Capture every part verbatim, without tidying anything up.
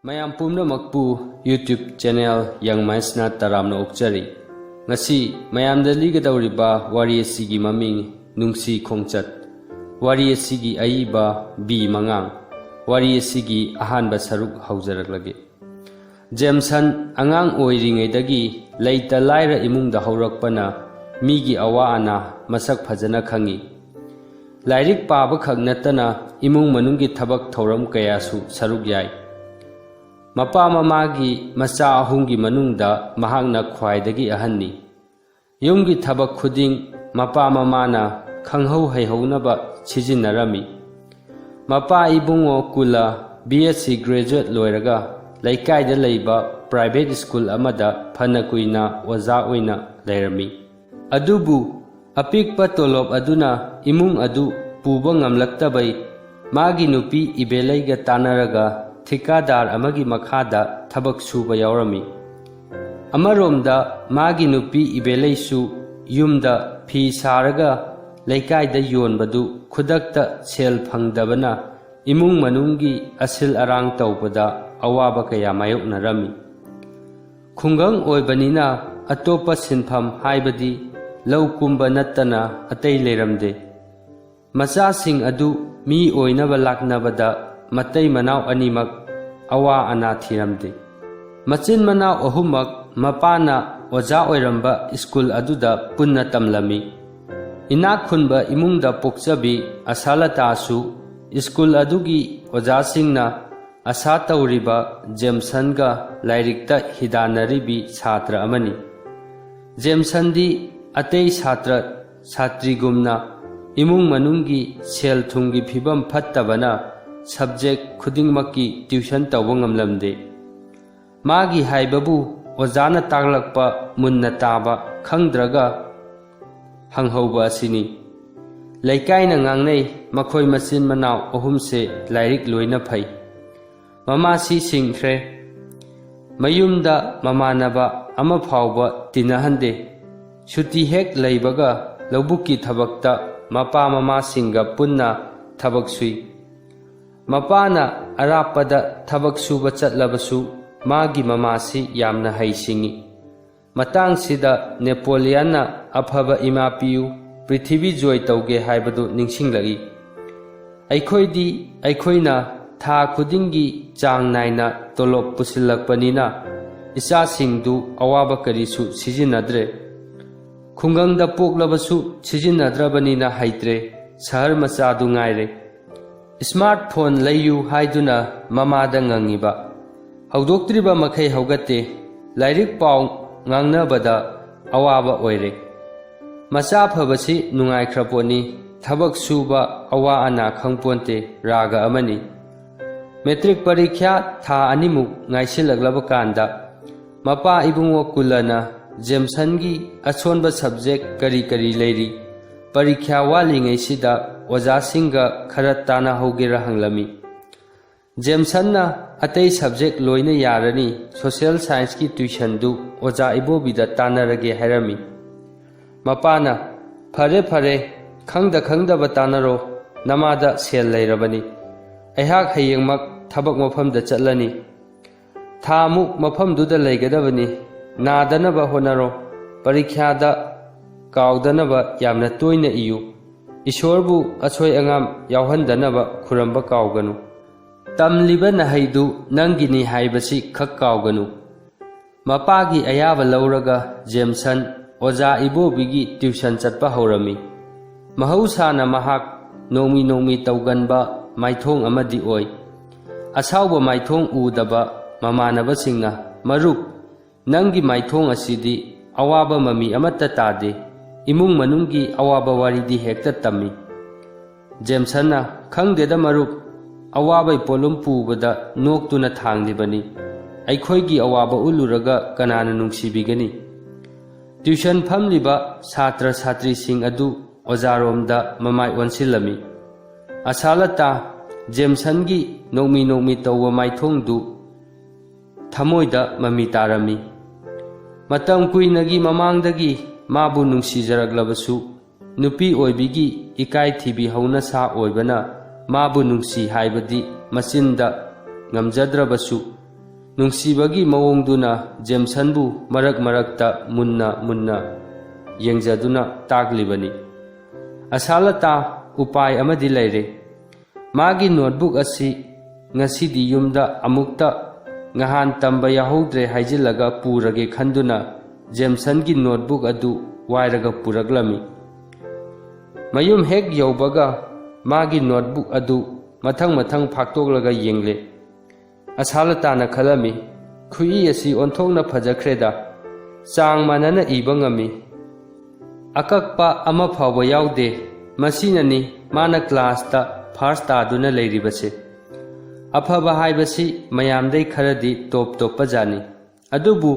ꯃꯌꯥꯝ ꯄꯨꯝꯅꯃꯛꯄꯨ YouTube channel Young Mindsꯅ ꯇꯔꯥꯝꯅ ꯑꯣꯛꯆꯔꯤ꯫ ꯉꯁꯤ ꯃꯌꯥꯝꯗ ꯂꯤꯒꯗꯧꯔꯤꯕ ꯋꯥꯔꯤ ꯑꯁꯤꯒꯤ ꯃꯃꯤꯡ ꯅꯨꯡꯁꯤ ꯈꯣꯡꯆꯠ꯫ ꯋꯥꯔꯤ ꯑꯁꯤꯒꯤ ꯑꯏꯕ ꯕꯤ ꯃꯉꯥꯡ꯫ ꯋꯥꯔꯤ ꯑꯁꯤꯒꯤ ꯑꯍꯥꯟꯕ ꯁꯔꯨꯛ ꯍꯧꯖꯔꯛꯂꯒꯦ꯫ ꯖꯦꯝꯁꯟ ꯑꯉꯥꯡ ꯑꯣꯏꯔꯤꯉꯩꯗꯒꯤ ꯂꯩꯇ ꯂꯥꯏꯔ ꯏꯃꯨꯡꯗ ꯍꯧꯔꯛꯄꯅ ꯃꯤꯒꯤ ꯑꯋꯥ ꯑꯅꯥ ꯃꯁꯛ ꯐꯖꯅ ꯈꯪꯏ꯫ ꯂꯥꯏꯔꯤꯛ ꯄꯥꯕꯈꯛ ꯅꯠꯇꯅ ꯏꯃꯨꯡ ꯃꯅꯨꯡꯒꯤ ꯊꯕꯛ ꯊꯧꯔꯝ ꯀꯌꯥꯁꯨ ꯁꯔꯨꯛ ꯌꯥꯏ꯫ ꯃꯄꯥ ꯃꯃꯥꯒꯤ ꯃꯆꯥ ꯑꯍꯨꯝꯒꯤ ꯃꯅꯨꯡꯗ ꯃꯍꯥꯛꯅ ꯈ꯭ꯋꯥꯏꯗꯒꯤ ꯑꯍꯟꯅꯤ꯫ ꯌꯨꯝꯒꯤ ꯊꯕꯛ ꯈꯨꯗꯤꯡ ꯃꯄꯥ ꯃꯃꯥꯅ ꯈꯪꯍꯧ ꯍꯩꯍꯧꯅꯕ ꯁꯤꯖꯤꯟꯅꯔꯝꯃꯤ꯫ ꯃꯄꯥ ꯏꯕꯨꯡꯉꯣ ꯀꯨꯂ B Sc graduate ꯂꯣꯏꯔꯒ ꯂꯩꯀꯥꯏꯗ ꯂꯩꯕ private school ꯑꯃꯗ ꯐꯅ ꯀꯨꯏꯅ ꯑꯣꯖꯥ ꯑꯣꯏꯅ ꯂꯩꯔꯝꯃꯤ꯫ ꯑꯗꯨꯕꯨ ꯑꯄꯤꯛꯄ ꯇꯣꯂꯣꯞ ꯑꯗꯨꯅ ꯏꯃꯨꯡ ꯑꯗꯨ ꯄꯨꯕ ꯉꯝꯂꯛꯇꯕꯩ ꯃꯥꯒꯤ ꯅꯨꯄꯤ ꯏꯕꯦꯂꯩꯒ ꯇꯥꯟꯅꯔꯒ ꯊꯤꯀꯥꯗꯥꯔ ꯑꯃꯒꯤ ꯃꯈꯥꯗ ꯊꯕꯛ ꯁꯨꯕ ꯌꯥꯎꯔꯝꯃꯤ꯫ ꯑꯃꯔꯣꯝꯗ ꯃꯥꯒꯤ ꯅꯨꯄꯤ ꯏꯕꯦꯂꯩꯁꯨ ꯌꯨꯝꯗ ꯐꯤ ꯁꯥꯔꯒ ꯂꯩꯀꯥꯏꯗ ꯌꯣꯟꯕꯗꯨ ꯈꯨꯗꯛꯇ ꯁꯦꯜ ꯐꯪꯗꯕꯅ ꯏꯃꯨꯡ ꯃꯅꯨꯡꯒꯤ ꯑꯁꯤꯜ ꯑꯔꯥꯡ ꯇꯧꯕꯗ ꯑꯋꯥꯕ ꯀꯌꯥ ꯃꯥꯌꯣꯛꯅꯔꯝꯃꯤ꯫ ꯈꯨꯡꯒꯪ ꯑꯣꯏꯕꯅꯤꯅ ꯑꯇꯣꯞꯄ ꯁꯤꯟꯐꯝ ꯍꯥꯏꯕꯗꯤ ꯂꯧ ꯀꯨꯝꯕ ꯅꯠꯇꯅ ꯑꯇꯩ ꯂꯩꯔꯝꯗꯦ꯫ ꯃꯆꯥꯁꯤꯡ ꯑꯗꯨ ꯃꯤ ꯑꯣꯏꯅꯕ ꯂꯥꯛꯅꯕꯗ ꯃꯇꯩ ꯃꯅꯥꯎ ꯑꯅꯤꯃꯛ ꯑꯋꯥ ꯑꯅꯥ ꯊꯤꯔꯝꯗꯦ꯫ ꯃꯆꯤꯟ ꯃꯅꯥꯎ ꯑꯍꯨꯝꯃꯛ ꯃꯄꯥꯅ ꯑꯣꯖꯥ ꯑꯣꯏꯔꯝꯕ school ꯑꯗꯨꯗ ꯄꯨꯟꯅ ꯇꯝꯂꯝꯃꯤ꯫ ꯏꯅꯥꯛ ꯈꯨꯟꯕ ꯏꯃꯨꯡꯗ ꯄꯣꯛꯆꯕꯤ ꯑꯁꯥꯂꯇꯥꯁꯨ school ꯑꯗꯨꯒꯤ ꯑꯣꯖꯥꯁꯤꯡꯅ ꯑꯁꯥ ꯇꯧꯔꯤꯕ ꯖꯦꯝꯁꯟꯒ ꯂꯥꯏꯔꯤꯛꯇ ꯍꯤꯗꯥꯟꯅꯔꯤꯕꯤ ꯁꯥꯇ꯭ꯔ ꯑꯃꯅꯤ꯫ ꯖꯦꯝꯁꯟꯗꯤ ꯑꯇꯩ ꯁꯥꯇ꯭ꯔ ꯁꯥꯇ꯭ꯔꯤꯒꯨꯝꯅ ꯏꯃꯨꯡ ꯃꯅꯨꯡꯒꯤ ꯁꯦꯜ ꯊꯨꯝꯒꯤ ꯐꯤꯕꯝ ꯐꯠꯇꯕꯅ subject ꯈꯨꯗꯤꯡꯃꯛꯀꯤ tuition ꯇꯧꯕ ꯉꯝꯂꯝꯗꯦ꯫ ꯃꯥꯒꯤ ꯍꯥꯏꯕꯕꯨ ꯑꯣꯖꯥꯅ ꯇꯥꯛꯂꯛꯄ ꯃꯨꯟꯅ ꯇꯥꯕ ꯈꯪꯗ꯭ꯔꯒ ꯍꯪꯍꯧꯕ ꯑꯁꯤꯅꯤ꯫ ꯂꯩꯀꯥꯏꯅ ꯉꯥꯡꯅꯩ, ꯃꯈꯣꯏ ꯃꯆꯤꯟ ꯃꯅꯥꯎ ꯑꯍꯨꯝꯁꯦ ꯂꯥꯏꯔꯤꯛ ꯂꯣꯏꯅ ꯐꯩ꯫ ꯃꯃꯥꯁꯤ ꯁꯤꯡꯈ꯭ꯔꯦ꯫ ꯃꯌꯨꯝꯗ ꯃꯃꯥꯟꯅꯕ ꯑꯃ ꯐꯥꯎꯕ ꯇꯤꯟꯅꯍꯟꯗꯦ꯫ ꯁꯨꯇꯤ ꯍꯦꯛ ꯂꯩꯕꯒ ꯂꯧꯕꯨꯛꯀꯤ ꯊꯕꯛꯇ ꯃꯄꯥ ꯃꯃꯥꯁꯤꯡꯒ ꯄꯨꯟꯅ ꯊꯕꯛ ꯁꯨꯏ꯫ ꯃꯄꯥꯅ ꯑꯔꯥꯞꯄꯗ ꯊꯕꯛ ꯁꯨꯕ ꯆꯠꯂꯕꯁꯨ ꯃꯥꯒꯤ ꯃꯃꯥꯁꯤ ꯌꯥꯝꯅ ꯍꯩꯁꯤꯡꯏ꯫ ꯃꯇꯥꯡꯁꯤꯗ ꯅꯦꯄꯣꯂꯤꯌꯟꯅ "ꯑꯐꯕ ꯏꯃꯥ ꯄꯤꯌꯨ, ꯄ꯭ꯔꯤꯊꯤꯕꯤ ꯖꯣꯏ ꯇꯧꯒꯦ" ꯍꯥꯏꯕꯗꯨ ꯅꯤꯡꯁꯤꯡꯂꯛꯏ꯫ ꯑꯩꯈꯣꯏꯗꯤ ꯑꯩꯈꯣꯏꯅ ꯊꯥ ꯈꯨꯗꯤꯡꯒꯤ ꯆꯥꯡ ꯅꯥꯏꯅ ꯇꯣꯂꯣꯞ ꯄꯨꯁꯤꯜꯂꯛꯄꯅꯤꯅ ꯏꯆꯥꯁꯤꯡꯗꯨ ꯑꯋꯥꯕ ꯀꯔꯤꯁꯨ ꯁꯤꯖꯤꯟꯅꯗ꯭ꯔꯦ꯫ ꯈꯨꯡꯒꯪꯗ ꯄꯣꯛꯂꯕꯁꯨ ꯁꯤꯖꯤꯟꯅꯗ꯭ꯔꯕꯅꯤꯅ ꯍꯩꯇ꯭ꯔꯦ, ꯁꯍꯔ ꯃꯆꯥꯗꯨ ꯉꯥꯏꯔꯦ꯫ ꯁ꯭ꯃꯥꯔꯠ ꯐꯣꯟ ꯂꯩꯌꯨ ꯍꯥꯏꯗꯨꯅ ꯃꯃꯥꯗ ꯉꯪꯉꯤꯕ꯫ ꯍꯧꯗꯣꯛꯇ꯭ꯔꯤꯕ ꯃꯈꯩ ꯍꯧꯒꯠꯇꯦ꯫ ꯂꯥꯏꯔꯤꯛ ꯄꯥꯎ ꯉꯥꯡꯅꯕꯗ ꯑꯋꯥꯕ ꯑꯣꯏꯔꯦ꯫ ꯃꯆꯥ ꯐꯕꯁꯤ ꯅꯨꯡꯉꯥꯏꯈ꯭ꯔ ꯄꯣꯠꯅꯤ꯫ ꯊꯕꯛ ꯁꯨꯕ ꯑꯋꯥ ꯑꯅꯥ ꯈꯪꯄꯣꯟꯇꯦ, ꯔꯥꯒ ꯑꯃꯅꯤ꯫ ꯃꯦꯇ꯭ꯔꯤꯛ ꯄꯔꯤꯈ꯭ꯌꯥ ꯊꯥ ꯑꯅꯤꯃꯨꯛ ꯉꯥꯏꯁꯤꯜꯂꯛꯂꯕ ꯀꯥꯟꯗ ꯃꯄꯥ ꯏꯕꯨꯡꯉꯣ ꯀꯨꯂꯅ ꯖꯦꯝꯁꯟꯒꯤ ꯑꯁꯣꯟꯕ ꯁꯕꯖꯦꯛ ꯀꯔꯤ ꯀꯔꯤ ꯂꯩꯔꯤ, ꯄꯔꯤꯈ꯭ꯌꯥ ꯋꯥꯠꯂꯤꯉꯩꯁꯤꯗ ꯑꯣꯖꯥꯁꯤꯡꯒ ꯈꯔ ꯇꯥꯟꯅꯍꯧꯒꯦꯔ ꯍꯪꯂꯝꯃꯤ꯫ ꯖꯦꯝꯁꯟꯅ "ꯑꯇꯩ ꯁꯕꯖꯦꯛ ꯂꯣꯏꯅ ꯌꯥꯔꯅꯤ, ꯁꯣꯁꯤꯌꯦꯜ ꯁꯥꯏꯟꯁꯀꯤ ꯇ꯭ꯌꯨꯁꯟꯗꯨ ꯑꯣꯖꯥ ꯏꯕꯣꯕꯤꯗ ꯇꯥꯟꯅꯔꯒꯦ" ꯍꯥꯏꯔꯝꯃꯤ꯫ ꯃꯄꯥꯅ, "ꯐꯔꯦ ꯐꯔꯦ, ꯈꯪꯗ ꯈꯪꯗꯕ ꯇꯥꯟꯅꯔꯣ, ꯅꯃꯥꯗ ꯁꯦꯜ ꯂꯩꯔꯕꯅꯤ꯫ ꯑꯩꯍꯥꯛ ꯍꯌꯦꯡꯃꯛ ꯊꯕꯛ ꯃꯐꯝꯗ ꯆꯠꯂꯅꯤ꯫ ꯊꯥꯃꯨꯛ ꯃꯐꯝꯗꯨꯗ ꯂꯩꯒꯗꯕꯅꯤ꯫ ꯅꯥꯗꯅꯕ ꯍꯣꯠꯅꯔꯣ꯫ ꯄꯔꯤꯈ꯭ꯌꯥꯗ ꯀꯥꯎꯗꯅꯕ ꯌꯥꯝꯅ ꯇꯣꯏꯅ ꯏꯌꯨ꯫ ꯏꯁꯣꯔꯕꯨ ꯑꯁꯣꯏ ꯑꯉꯥꯝ ꯌꯥꯎꯍꯟꯗꯅꯕ ꯈꯨꯔꯝꯕ ꯀꯥꯎꯒꯅꯨ꯫ ꯇꯝꯂꯤꯕ ꯅꯍꯩꯗꯨ ꯅꯪꯒꯤꯅꯤ ꯍꯥꯏꯕꯁꯤ ꯈꯛ ꯀꯥꯎꯒꯅꯨ"꯫ ꯃꯄꯥꯒꯤ ꯑꯌꯥꯕ ꯂꯧꯔꯒ ꯖꯦꯝꯁꯟ ꯑꯣꯖꯥ ꯏꯕꯣꯕꯤꯒꯤ ꯇ꯭ꯌꯨꯁꯟ ꯆꯠꯄ ꯍꯧꯔꯝꯃꯤ꯫ ꯃꯍꯧꯁꯥꯅ ꯃꯍꯥꯛ ꯅꯣꯡꯃꯤ ꯅꯣꯡꯃꯤ ꯇꯧꯒꯟꯕ ꯃꯥꯏꯊꯣꯡ ꯑꯃꯗꯤ ꯑꯣꯏ꯫ ꯑꯁꯥꯎꯕ ꯃꯥꯏꯊꯣꯡ ꯎꯗꯕ ꯃꯃꯥꯟꯅꯕꯁꯤꯡꯅ, "ꯃꯔꯨꯞ, ꯅꯪꯒꯤ ꯃꯥꯏꯊꯣꯡ ꯑꯁꯤꯗꯤ ꯑꯋꯥꯕ ꯃꯃꯤ ꯑꯃꯠꯇ ꯇꯥꯗꯦ꯫ ꯏꯃꯨꯡ ꯃꯅꯨꯡꯒꯤ ꯑꯋꯥꯕ ꯋꯥꯔꯤꯗꯤ ꯍꯦꯛꯇ ꯇꯝꯃꯤ"꯫ ꯖꯦꯝꯁꯟꯅ, "ꯈꯪꯗꯦꯗ ꯃꯔꯨꯞ, ꯑꯋꯥꯕꯩ ꯄꯣꯠꯂꯨꯝ ꯄꯨꯕꯗ ꯅꯣꯛꯇꯨꯅ ꯊꯥꯡꯂꯤꯕꯅꯤ꯫ ꯑꯩꯈꯣꯏꯒꯤ ꯑꯋꯥꯕ ꯎꯠꯂꯨꯔꯒ ꯀꯅꯥꯅ ꯅꯨꯡꯁꯤꯕꯤꯒꯅꯤ?" ꯇ꯭ꯌꯨꯁꯟ ꯐꯝꯂꯤꯕ ꯁꯥꯇ꯭ꯔ ꯁꯥꯇ꯭ꯔꯤꯁꯤꯡ ꯑꯗꯨ ꯑꯣꯖꯥꯔꯣꯝꯗ ꯃꯃꯥꯏ ꯑꯣꯟꯁꯤꯜꯂꯝꯃꯤ꯫ ꯑꯁꯥꯂꯇꯥ ꯖꯦꯝꯁꯟꯒꯤ ꯅꯣꯛꯃꯤ ꯅꯣꯛꯃꯤ ꯇꯧꯕ ꯃꯥꯏꯊꯣꯡꯗꯨ ꯊꯃꯣꯏꯗ ꯃꯃꯤ ꯇꯥꯔꯝꯃꯤ꯫ ꯃꯇꯝ ꯀꯨꯏꯅꯒꯤ ꯃꯃꯥꯡꯗꯒꯤ ꯃꯥꯕꯨ ꯅꯨꯡꯁꯤꯖꯔꯛꯂꯕꯁꯨ, ꯅꯨꯄꯤ ꯑꯣꯏꯕꯤꯒꯤ ꯏꯀꯥꯏ ꯊꯤꯕꯤ ꯍꯧꯅꯁꯥ ꯑꯣꯏꯕꯅ ꯃꯥꯕꯨ ꯅꯨꯡꯁꯤ ꯍꯥꯏꯕꯗꯤ ꯃꯆꯤꯟꯗ ꯉꯝꯖꯗ꯭ꯔꯕꯁꯨ, ꯅꯨꯡꯁꯤꯕꯒꯤ ꯃꯑꯣꯡꯗꯨꯅ ꯖꯦꯝꯁꯟꯕꯨ ꯃꯔꯛ ꯃꯔꯛꯇ ꯃꯨꯟꯅ ꯃꯨꯟꯅ ꯌꯦꯡꯖꯗꯨꯅ ꯇꯥꯛꯂꯤꯕꯅꯤ꯫ "ꯑꯁꯥꯂꯇꯥ, ꯎꯄꯥꯏ ꯑꯃꯗꯤ ꯂꯩꯔꯦ꯫ ꯃꯥꯒꯤ ꯅꯣꯠꯕꯨꯛ ꯑꯁꯤ ꯉꯁꯤꯗꯤ ꯌꯨꯝꯗ ꯑꯃꯨꯛꯇ ꯉꯍꯥꯟ ꯇꯝꯕ ꯌꯥꯍꯧꯗ꯭ꯔꯦ ꯍꯥꯏꯖꯤꯜꯂꯒ ꯄꯨꯔꯒꯦ" ꯈꯟꯗꯨꯅ ꯖꯦꯝꯁꯟꯒꯤ ꯅꯣꯠꯕꯨꯛ ꯑꯗꯨ ꯋꯥꯏꯔꯒ ꯄꯨꯔꯛꯂꯝꯃꯤ꯫ ꯃꯌꯨꯝ ꯍꯦꯛ ꯌꯧꯕꯒ ꯃꯥꯒꯤ ꯅꯣꯠꯕꯨꯛ ꯑꯗꯨ ꯃꯊꯪ ꯃꯊꯪ ꯐꯥꯛꯇꯣꯛꯂꯒ ꯌꯦꯡꯂꯦ꯫ ꯑꯁꯥꯂꯇꯥꯅ ꯈꯜꯂꯝꯃꯤ, "ꯈꯨꯏ ꯑꯁꯤ ꯑꯣꯟꯊꯣꯛꯅ ꯐꯖꯈ꯭ꯔꯦꯗ꯫ ꯆꯥꯡ ꯃꯥꯟꯅꯅ ꯏꯕ ꯉꯝꯃꯤ꯫ ꯑꯀꯛꯄ ꯑꯃ ꯐꯥꯎꯕ ꯌꯥꯎꯗꯦ꯫ ꯃꯁꯤꯅꯅꯤ ꯃꯥꯅ ꯀ꯭ꯂꯥꯁꯇ ꯐꯥꯔꯁ ꯇꯥꯗꯨꯅ ꯂꯩꯔꯤꯕꯁꯦ꯫ ꯑꯐꯕ ꯍꯥꯏꯕꯁꯤ ꯃꯌꯥꯝꯗꯩ ꯈꯔꯗꯤ ꯇꯣꯞ ꯇꯣꯞꯄ ꯖꯥꯠꯅꯤ꯫ ꯑꯗꯨꯕꯨ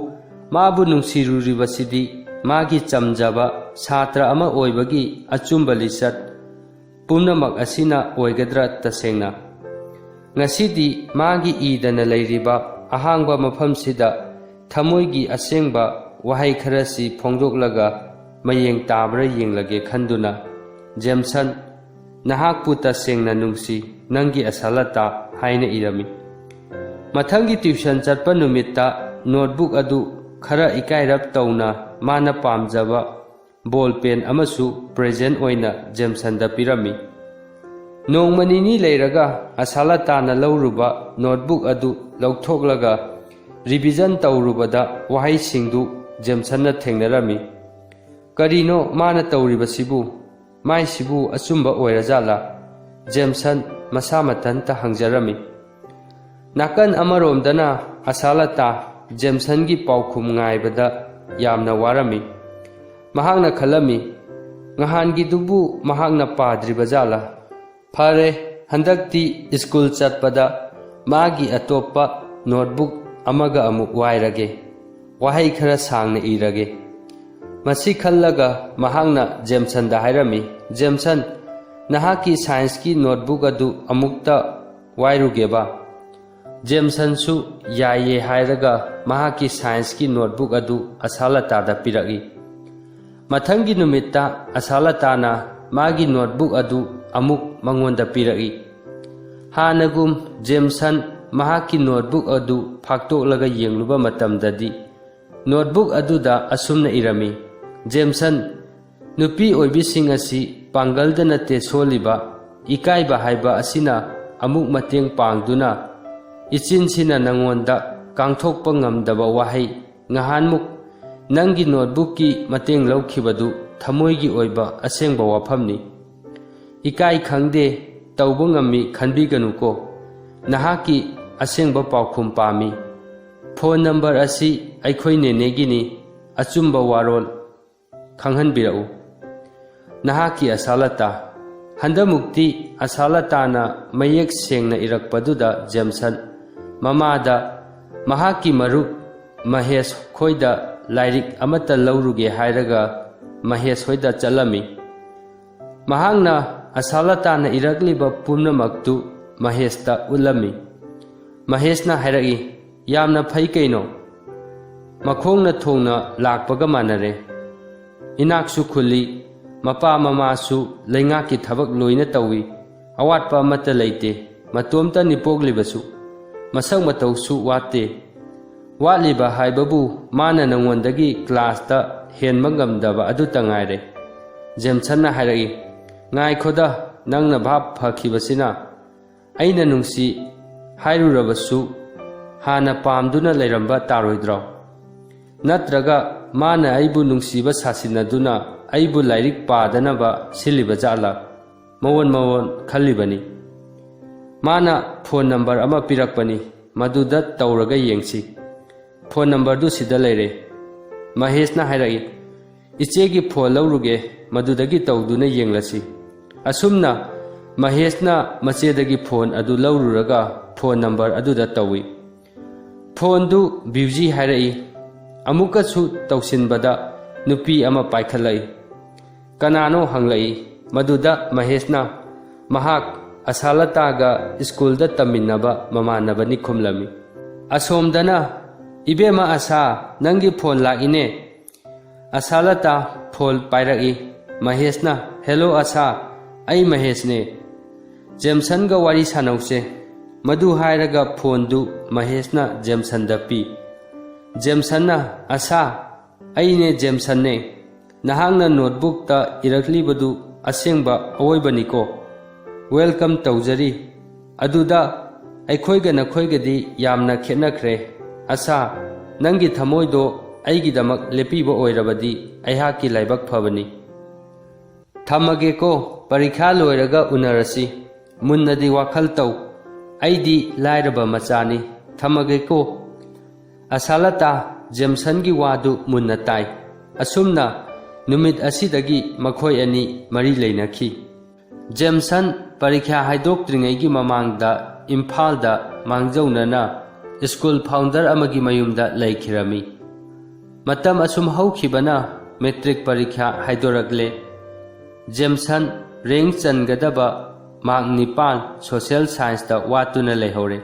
ꯃꯥꯕꯨ ꯅꯨꯡꯁꯤꯔꯨꯔꯤꯕꯁꯤꯗꯤ ꯃꯥꯒꯤ ꯆꯝꯖꯕ ꯁꯥꯇ꯭ꯔ ꯑꯃ ꯑꯣꯏꯕꯒꯤ ꯑꯆꯨꯝꯕ ꯂꯤꯆꯠ ꯄꯨꯝꯅꯃꯛ ꯑꯁꯤꯅ ꯑꯣꯏꯒꯗ꯭ꯔꯥ? ꯇꯁꯦꯡꯅ, ꯉꯁꯤꯗꯤ ꯃꯥꯒꯤ ꯏꯗꯅ ꯂꯩꯔꯤꯕ ꯑꯍꯥꯡꯕ ꯃꯐꯝꯁꯤꯗ ꯊꯃꯣꯏꯒꯤ ꯑꯁꯦꯡꯕ ꯋꯥꯍꯩ ꯈꯔꯁꯤ ꯐꯣꯡꯗꯣꯛꯂꯒ ꯃꯌꯦꯡ ꯇꯥꯕ꯭ꯔꯥ ꯌꯦꯡꯂꯒꯦ" ꯈꯟꯗꯨꯅ, "ꯖꯦꯝꯁꯟ, ꯅꯍꯥꯛꯄꯨ ꯇꯁꯦꯡꯅ ꯅꯨꯡꯁꯤ, ꯅꯪꯒꯤ ꯑꯁꯥꯂꯇꯥ" ꯍꯥꯏꯅ ꯏꯔꯝꯃꯤ꯫ ꯃꯊꯪꯒꯤ ꯇ꯭ꯌꯨꯁꯟ ꯆꯠꯄ ꯅꯨꯃꯤꯠꯇ ꯅꯣꯠꯕꯨꯛ ꯑꯗꯨ ꯈꯔ ꯏꯀꯥꯏꯔꯞ ꯇꯧꯅ ꯃꯥꯅ ꯄꯥꯝꯖꯕ ꯕꯣꯜ ꯄꯦꯟ ꯑꯃꯁꯨ ꯄ꯭ꯔꯦꯖꯦꯟ ꯑꯣꯏꯅ ꯖꯦꯝꯁꯟꯗ ꯄꯤꯔꯝꯃꯤ꯫ ꯅꯣꯡꯃ ꯅꯤꯅꯤ ꯂꯩꯔꯒ ꯑꯁꯥꯂꯇꯥꯅ ꯂꯧꯔꯨꯕ ꯅꯣꯠꯕꯨꯛ ꯑꯗꯨ ꯂꯧꯊꯣꯛꯂꯒ ꯔꯤꯚꯤꯖꯟ ꯇꯧꯔꯨꯕꯗ ꯋꯥꯍꯩꯁꯤꯡꯗꯨ ꯖꯦꯝꯁꯟꯅ ꯊꯦꯡꯅꯔꯝꯃꯤ꯫ "ꯀꯔꯤꯅꯣ ꯃꯥꯅ ꯇꯧꯔꯤꯕꯁꯤꯕꯨ? ꯃꯥꯏꯁꯤꯕꯨ ꯑꯆꯨꯝꯕ ꯑꯣꯏꯔꯖꯥꯠꯂꯥ?" ꯖꯦꯝꯁꯟ ꯃꯁꯥ ꯃꯊꯟꯇ ꯍꯪꯖꯔꯝꯃꯤ꯫ ꯅꯥꯀꯟ ꯑꯃꯔꯣꯝꯗꯅ ꯑꯁꯥꯂꯇꯥ ꯖꯦꯝꯁꯟꯒꯤ ꯄꯥꯎꯈꯨꯝ ꯉꯥꯏꯕꯗ ꯌꯥꯝꯅ ꯋꯥꯔꯝꯃꯤ꯫ ꯃꯍꯥꯛꯅ ꯈꯜꯂꯝꯃꯤ, "ꯅꯍꯥꯟꯒꯤꯗꯨꯕꯨ ꯃꯍꯥꯛꯅ ꯄꯥꯗ꯭ꯔꯤꯕꯖꯥꯠꯂꯥ? ꯐꯔꯦ, ꯍꯟꯗꯛꯇꯤ ꯁ꯭ꯀꯨꯜ ꯆꯠꯄꯗ ꯃꯥꯒꯤ ꯑꯇꯣꯞꯄ ꯅꯣꯠꯕꯨꯛ ꯑꯃꯒ ꯑꯃꯨꯛ ꯋꯥꯏꯔꯒꯦ꯫ ꯋꯥꯍꯩ ꯈꯔ ꯁꯥꯡꯅ ꯏꯔꯒꯦ꯫" ꯃꯁꯤ ꯈꯜꯂꯒ ꯃꯍꯥꯛꯅ ꯖꯦꯝꯁꯟꯗ ꯍꯥꯏꯔꯝꯃꯤ, "ꯖꯦꯝꯁꯟ, ꯅꯍꯥꯛꯀꯤ ꯁꯥꯏꯟꯁꯀꯤ ꯅꯣꯠꯕꯨꯛ ꯑꯗꯨ ꯑꯃꯨꯛꯇ ꯋꯥꯏꯔꯨꯒꯦꯕ?" ꯖꯦꯝꯁꯟꯁꯨ ꯌꯥꯏꯌꯦ ꯍꯥꯏꯔꯒ ꯃꯍꯥꯛꯀꯤ ꯁꯥꯏꯟꯁꯀꯤ ꯅꯣꯠꯕꯨꯛ ꯑꯗꯨ ꯑꯁꯥꯂꯇꯥꯗ ꯄꯤꯔꯛꯏ꯫ ꯃꯊꯪꯒꯤ ꯅꯨꯃꯤꯠꯇ ꯑꯁꯥꯂꯇꯥꯅ ꯃꯥꯒꯤ ꯅꯣꯠꯕꯨꯛ ꯑꯗꯨ ꯑꯃꯨꯛ ꯃꯉꯣꯟꯗ ꯄꯤꯔꯛꯏ꯫ ꯍꯥꯟꯅꯒꯨꯝ ꯖꯦꯝꯁꯟ ꯃꯍꯥꯛꯀꯤ ꯅꯣꯠꯕꯨꯛ ꯑꯗꯨ ꯐꯥꯛꯇꯣꯛꯂꯒ ꯌꯦꯡꯂꯨꯕ ꯃꯇꯝꯗꯗꯤ, ꯅꯣꯠꯕꯨꯛ ꯑꯗꯨꯗ ꯑꯁꯨꯝꯅ ꯏꯔꯝꯃꯤ: "ꯖꯦꯝꯁꯟ, ꯅꯨꯄꯤ ꯑꯣꯏꯕꯤꯁꯤꯡ ꯑꯁꯤ ꯄꯥꯡꯒꯜꯗ ꯅꯠꯇꯦ ꯁꯣꯜꯂꯤꯕ, ꯏꯀꯥꯏꯕ ꯍꯥꯏꯕ ꯑꯁꯤꯅ ꯑꯃꯨꯛ ꯃꯇꯦꯡ ꯄꯥꯡꯗꯨꯅ, ꯏꯆꯤꯟꯁꯤꯅ ꯅꯉꯣꯟꯗ ꯀꯥꯡꯊꯣꯛꯄ ꯉꯝꯗꯕ ꯋꯥꯍꯩ ꯉꯍꯥꯟꯃꯨꯛ ꯅꯪꯒꯤ ꯅꯣꯠꯕꯨꯛꯀꯤ ꯃꯇꯦꯡ ꯂꯧꯈꯤꯕꯗꯨ ꯊꯃꯣꯏꯒꯤ ꯑꯣꯏꯕ ꯑꯁꯦꯡꯕ ꯋꯥꯐꯝꯅꯤ꯫ ꯏꯀꯥꯏ ꯈꯪꯗꯦ, ꯇꯧꯕ ꯉꯝꯃꯤ ꯈꯟꯕꯤꯒꯅꯨꯀꯣ꯫ ꯅꯍꯥꯛꯀꯤ ꯑꯁꯦꯡꯕ ꯄꯥꯎꯈꯨꯝ ꯄꯥꯝꯃꯤ꯫ ꯐꯣꯟ ꯅꯝꯕꯔ ꯑꯁꯤ ꯑꯩꯈꯣꯏ ꯅꯦꯅꯦꯒꯤꯅꯤ꯫ ꯑꯆꯨꯝꯕ ꯋꯥꯔꯣꯜ ꯈꯪꯍꯟꯕꯤꯔꯛꯎ꯫ ꯅꯍꯥꯛꯀꯤ ꯑꯁꯥꯂꯇꯥ꯫" ꯍꯟꯗꯃꯨꯛꯇꯤ ꯑꯁꯥꯂꯇꯥꯅ ꯃꯌꯦꯛ ꯁꯦꯡꯅ ꯏꯔꯛꯄꯗꯨꯗ ꯖꯦꯝꯁꯟ ꯃꯃꯥꯗ ꯃꯍꯥꯛꯀꯤ ꯃꯔꯨꯞ ꯃꯍꯦꯁ ꯈꯣꯏꯗ ꯂꯥꯏꯔꯤꯛ ꯑꯃꯠꯇ ꯂꯧꯔꯨꯒꯦ ꯍꯥꯏꯔꯒ ꯃꯍꯦꯁ ꯍꯣꯏꯗ ꯆꯠꯂꯝꯃꯤ꯫ ꯃꯍꯥꯛꯅ ꯑꯁꯥꯂꯇꯥꯅ ꯏꯔꯛꯂꯤꯕ ꯄꯨꯝꯅꯃꯛꯇꯨ ꯃꯍꯦꯁꯇ ꯎꯠꯂꯝꯃꯤ꯫ ꯃꯍꯦꯁꯅ ꯍꯥꯏꯔꯛꯏ, "ꯌꯥꯝꯅ ꯐꯩ ꯀꯩꯅꯣ꯫ ꯃꯈꯣꯡꯅ ꯊꯣꯡꯅ ꯂꯥꯛꯄꯒ ꯃꯥꯟꯅꯔꯦ꯫ ꯏꯅꯥꯛꯁꯨ ꯈꯨꯜꯂꯤ, ꯃꯄꯥ ꯃꯃꯥꯁꯨ ꯂꯩꯉꯥꯛꯀꯤ ꯊꯕꯛ ꯂꯣꯏꯅ ꯇꯧꯏ, ꯑꯋꯥꯠꯄ ꯑꯃꯠꯇ ꯂꯩꯇꯦ, ꯃꯇꯣꯝꯇꯅꯤ ꯄꯣꯛꯂꯤꯕꯁꯨ, ꯃꯁꯛ ꯃꯇꯧꯁꯨ ꯋꯥꯠꯇꯦ꯫ ꯋꯥꯠꯂꯤꯕ ꯍꯥꯏꯕꯕꯨ ꯃꯥꯅ ꯅꯉꯣꯟꯗꯒꯤ ꯀ꯭ꯂꯥꯁꯇ ꯍꯦꯟꯕ ꯉꯝꯗꯕ ꯑꯗꯨꯇ ꯉꯥꯏꯔꯦ꯫" ꯖꯦꯝꯁꯟꯅ ꯍꯥꯏꯔꯛꯏ, "ꯉꯥꯏꯈꯣꯗ, ꯅꯪꯅ ꯚꯥꯞ ꯐꯈꯤꯕꯁꯤꯅ꯫ ꯑꯩꯅ ꯅꯨꯡꯁꯤ ꯍꯥꯏꯔꯨꯔꯕꯁꯨ ꯍꯥꯟꯅ ꯄꯥꯝꯗꯨꯅ ꯂꯩꯔꯝꯕ ꯇꯥꯔꯣꯏꯗ꯭ꯔꯣ? ꯅꯠꯇ꯭ꯔꯒ ꯃꯥꯅ ꯑꯩꯕꯨ ꯅꯨꯡꯁꯤꯕ ꯁꯥꯁꯤꯟꯅꯗꯨꯅ ꯑꯩꯕꯨ ꯂꯥꯏꯔꯤꯛ ꯄꯥꯗꯅꯕ ꯁꯤꯜꯂꯤꯕ ꯖꯥꯠꯂ? ꯃꯑꯣꯟ ꯃꯑꯣꯟ ꯈꯜꯂꯤꯕꯅꯤ꯫ ꯃꯥꯅ ꯐꯣꯟ ꯅꯝꯕꯔ ꯑꯃ ꯄꯤꯔꯛꯄꯅꯤ, ꯃꯗꯨꯗ ꯇꯧꯔꯒ ꯌꯦꯡꯁꯤ꯫" ꯐꯣꯟ ꯅꯝꯕꯔꯗꯨ ꯁꯤꯗ ꯂꯩꯔꯦ꯫ ꯃꯍꯦꯁꯅ ꯍꯥꯏꯔꯛꯏ, "ꯏꯆꯦꯒꯤ ꯐꯣꯟ ꯂꯧꯔꯨꯒꯦ, ꯃꯗꯨꯗꯒꯤ ꯇꯧꯗꯨꯅ ꯌꯦꯡꯂꯁꯤ꯫" ꯑꯁꯨꯝꯅ ꯃꯍꯦꯁꯅ ꯃꯆꯦꯗꯒꯤ ꯐꯣꯟ ꯑꯗꯨ ꯂꯧꯔꯨꯔꯒ ꯐꯣꯟ ꯅꯝꯕꯔ ꯑꯗꯨꯗ ꯇꯧꯏ꯫ ꯐꯣꯟꯗꯨ ꯕ꯭ꯌꯨꯖꯤ ꯍꯥꯏꯔꯛꯏ꯫ ꯑꯃꯨꯛꯀꯁꯨ ꯇꯧꯁꯤꯟꯕꯗ ꯅꯨꯄꯤ ꯑꯃ ꯄꯥꯏꯈꯠꯂꯛꯏ꯫ ꯀꯅꯥꯅꯣ ꯍꯪꯂꯛꯏ꯫ ꯃꯗꯨꯗ ꯃꯍꯦꯁꯅ ꯃꯍꯥꯛ ꯑꯁꯥꯂꯇꯥꯒ ꯁ꯭ꯀꯨꯜꯗ ꯇꯝꯃꯤꯟꯅꯕ ꯃꯃꯥꯟꯅꯕꯅꯤ ꯈꯨꯝꯂꯝꯃꯤ꯫ ꯑꯁꯣꯝꯗꯅ, "ꯏꯕꯦꯝꯃ ꯑꯁꯥ, ꯅꯪꯒꯤ ꯐꯣꯟ ꯂꯥꯛꯏꯅꯦ꯫" ꯑꯁꯥꯂꯇꯥ ꯐꯣꯟ ꯄꯥꯏꯔꯛꯏ꯫ ꯃꯍꯦꯁꯅ, "ꯍꯦꯂꯣ ꯑꯁꯥ, ꯑꯩ ꯃꯍꯦꯁꯅꯦ꯫ ꯖꯦꯝꯁꯟꯒ ꯋꯥꯔꯤ ꯁꯥꯟꯅꯧꯁꯦ꯫ ꯃꯗꯨ ꯍꯥꯏꯔꯒ ꯐꯣꯟꯗꯨ ꯃꯍꯦꯁꯅ ꯖꯦꯝꯁꯟꯗ ꯄꯤ꯫ ꯖꯦꯝꯁꯟꯅ, "ꯑꯁꯥ, ꯑꯩꯅꯦ ꯖꯦꯝꯁꯟꯅꯦ꯫ ꯅꯍꯥꯛꯅ ꯅꯣꯠꯕꯨꯛꯇ ꯏꯔꯛꯂꯤꯕꯗꯨ ꯑꯁꯦꯡꯕ ꯑꯋꯣꯏꯕꯅꯤꯀꯣ꯫ ꯋꯦꯜꯀꯝ ꯇꯧꯖꯔꯤ꯫ ꯑꯗꯨꯗ ꯑꯩꯈꯣꯏꯒ ꯅꯈꯣꯏꯒꯗꯤ ꯌꯥꯝꯅ ꯈꯦꯠꯅꯈ꯭ꯔꯦ꯫ ꯑꯁꯥ, ꯅꯪꯒꯤ ꯊꯃꯣꯏꯗꯣ ꯑꯩꯒꯤꯗꯃꯛ ꯂꯦꯞꯄꯤꯕ ꯑꯣꯏꯔꯕꯗꯤ ꯑꯩꯍꯥꯛꯀꯤ ꯂꯥꯏꯕꯛ ꯐꯕꯅꯤ꯫ ꯊꯝꯃꯒꯦꯀꯣ, ꯄꯔꯤꯈꯥ ꯂꯣꯏꯔꯒ ꯎꯅꯔꯁꯤ꯫ ꯃꯨꯟꯅꯗꯤ ꯋꯥꯈꯜ ꯇꯧ꯫ ꯑꯩꯗꯤ ꯂꯥꯏꯔꯕ ꯃꯆꯥꯅꯤ꯫ ꯊꯝꯃꯒꯦꯀꯣ꯫" ꯑꯁꯥꯂꯇꯥ ꯖꯦꯝꯁꯟꯒꯤ ꯋꯥꯗꯨ ꯃꯨꯟꯅ ꯇꯥꯏ꯫ ꯑꯁꯨꯝꯅ ꯅꯨꯃꯤꯠ ꯑꯁꯤꯗꯒꯤ ꯃꯈꯣꯏ ꯑꯅꯤ ꯃꯔꯤ ꯂꯩꯅꯈꯤ꯫ ꯖꯦꯝꯁꯟ ꯄꯔꯤꯈ꯭ꯌꯥ ꯍꯥꯏꯗꯣꯛꯇ꯭ꯔꯤꯉꯩꯒꯤ ꯃꯃꯥꯡꯗ ꯏꯝꯐꯥꯜꯗ ꯃꯥꯡꯖꯧꯅꯅ ꯁ꯭ꯀꯨꯜ ꯐꯥꯎꯟꯗꯔ ꯑꯃꯒꯤ ꯃꯌꯨꯝꯗ ꯂꯩꯈꯤꯔꯝꯃꯤ꯫ ꯃꯇꯝ ꯑꯁꯨꯝ ꯍꯧꯈꯤꯕꯅ ꯃꯦꯇ꯭ꯔꯤꯛ ꯄꯔꯤꯈ꯭ꯌꯥ ꯍꯥꯏꯗꯣꯔꯛꯂꯦ꯫ ꯖꯦꯝꯁꯟ ꯔꯦꯡ ꯆꯟꯒꯗꯕ ꯃꯥꯔꯛ ꯅꯤꯄꯥꯟ ꯁꯣꯁꯤꯌꯦꯜ ꯁꯥꯏꯟꯁꯇ ꯋꯥꯠꯇꯨꯅ ꯂꯩꯍꯧꯔꯦ꯫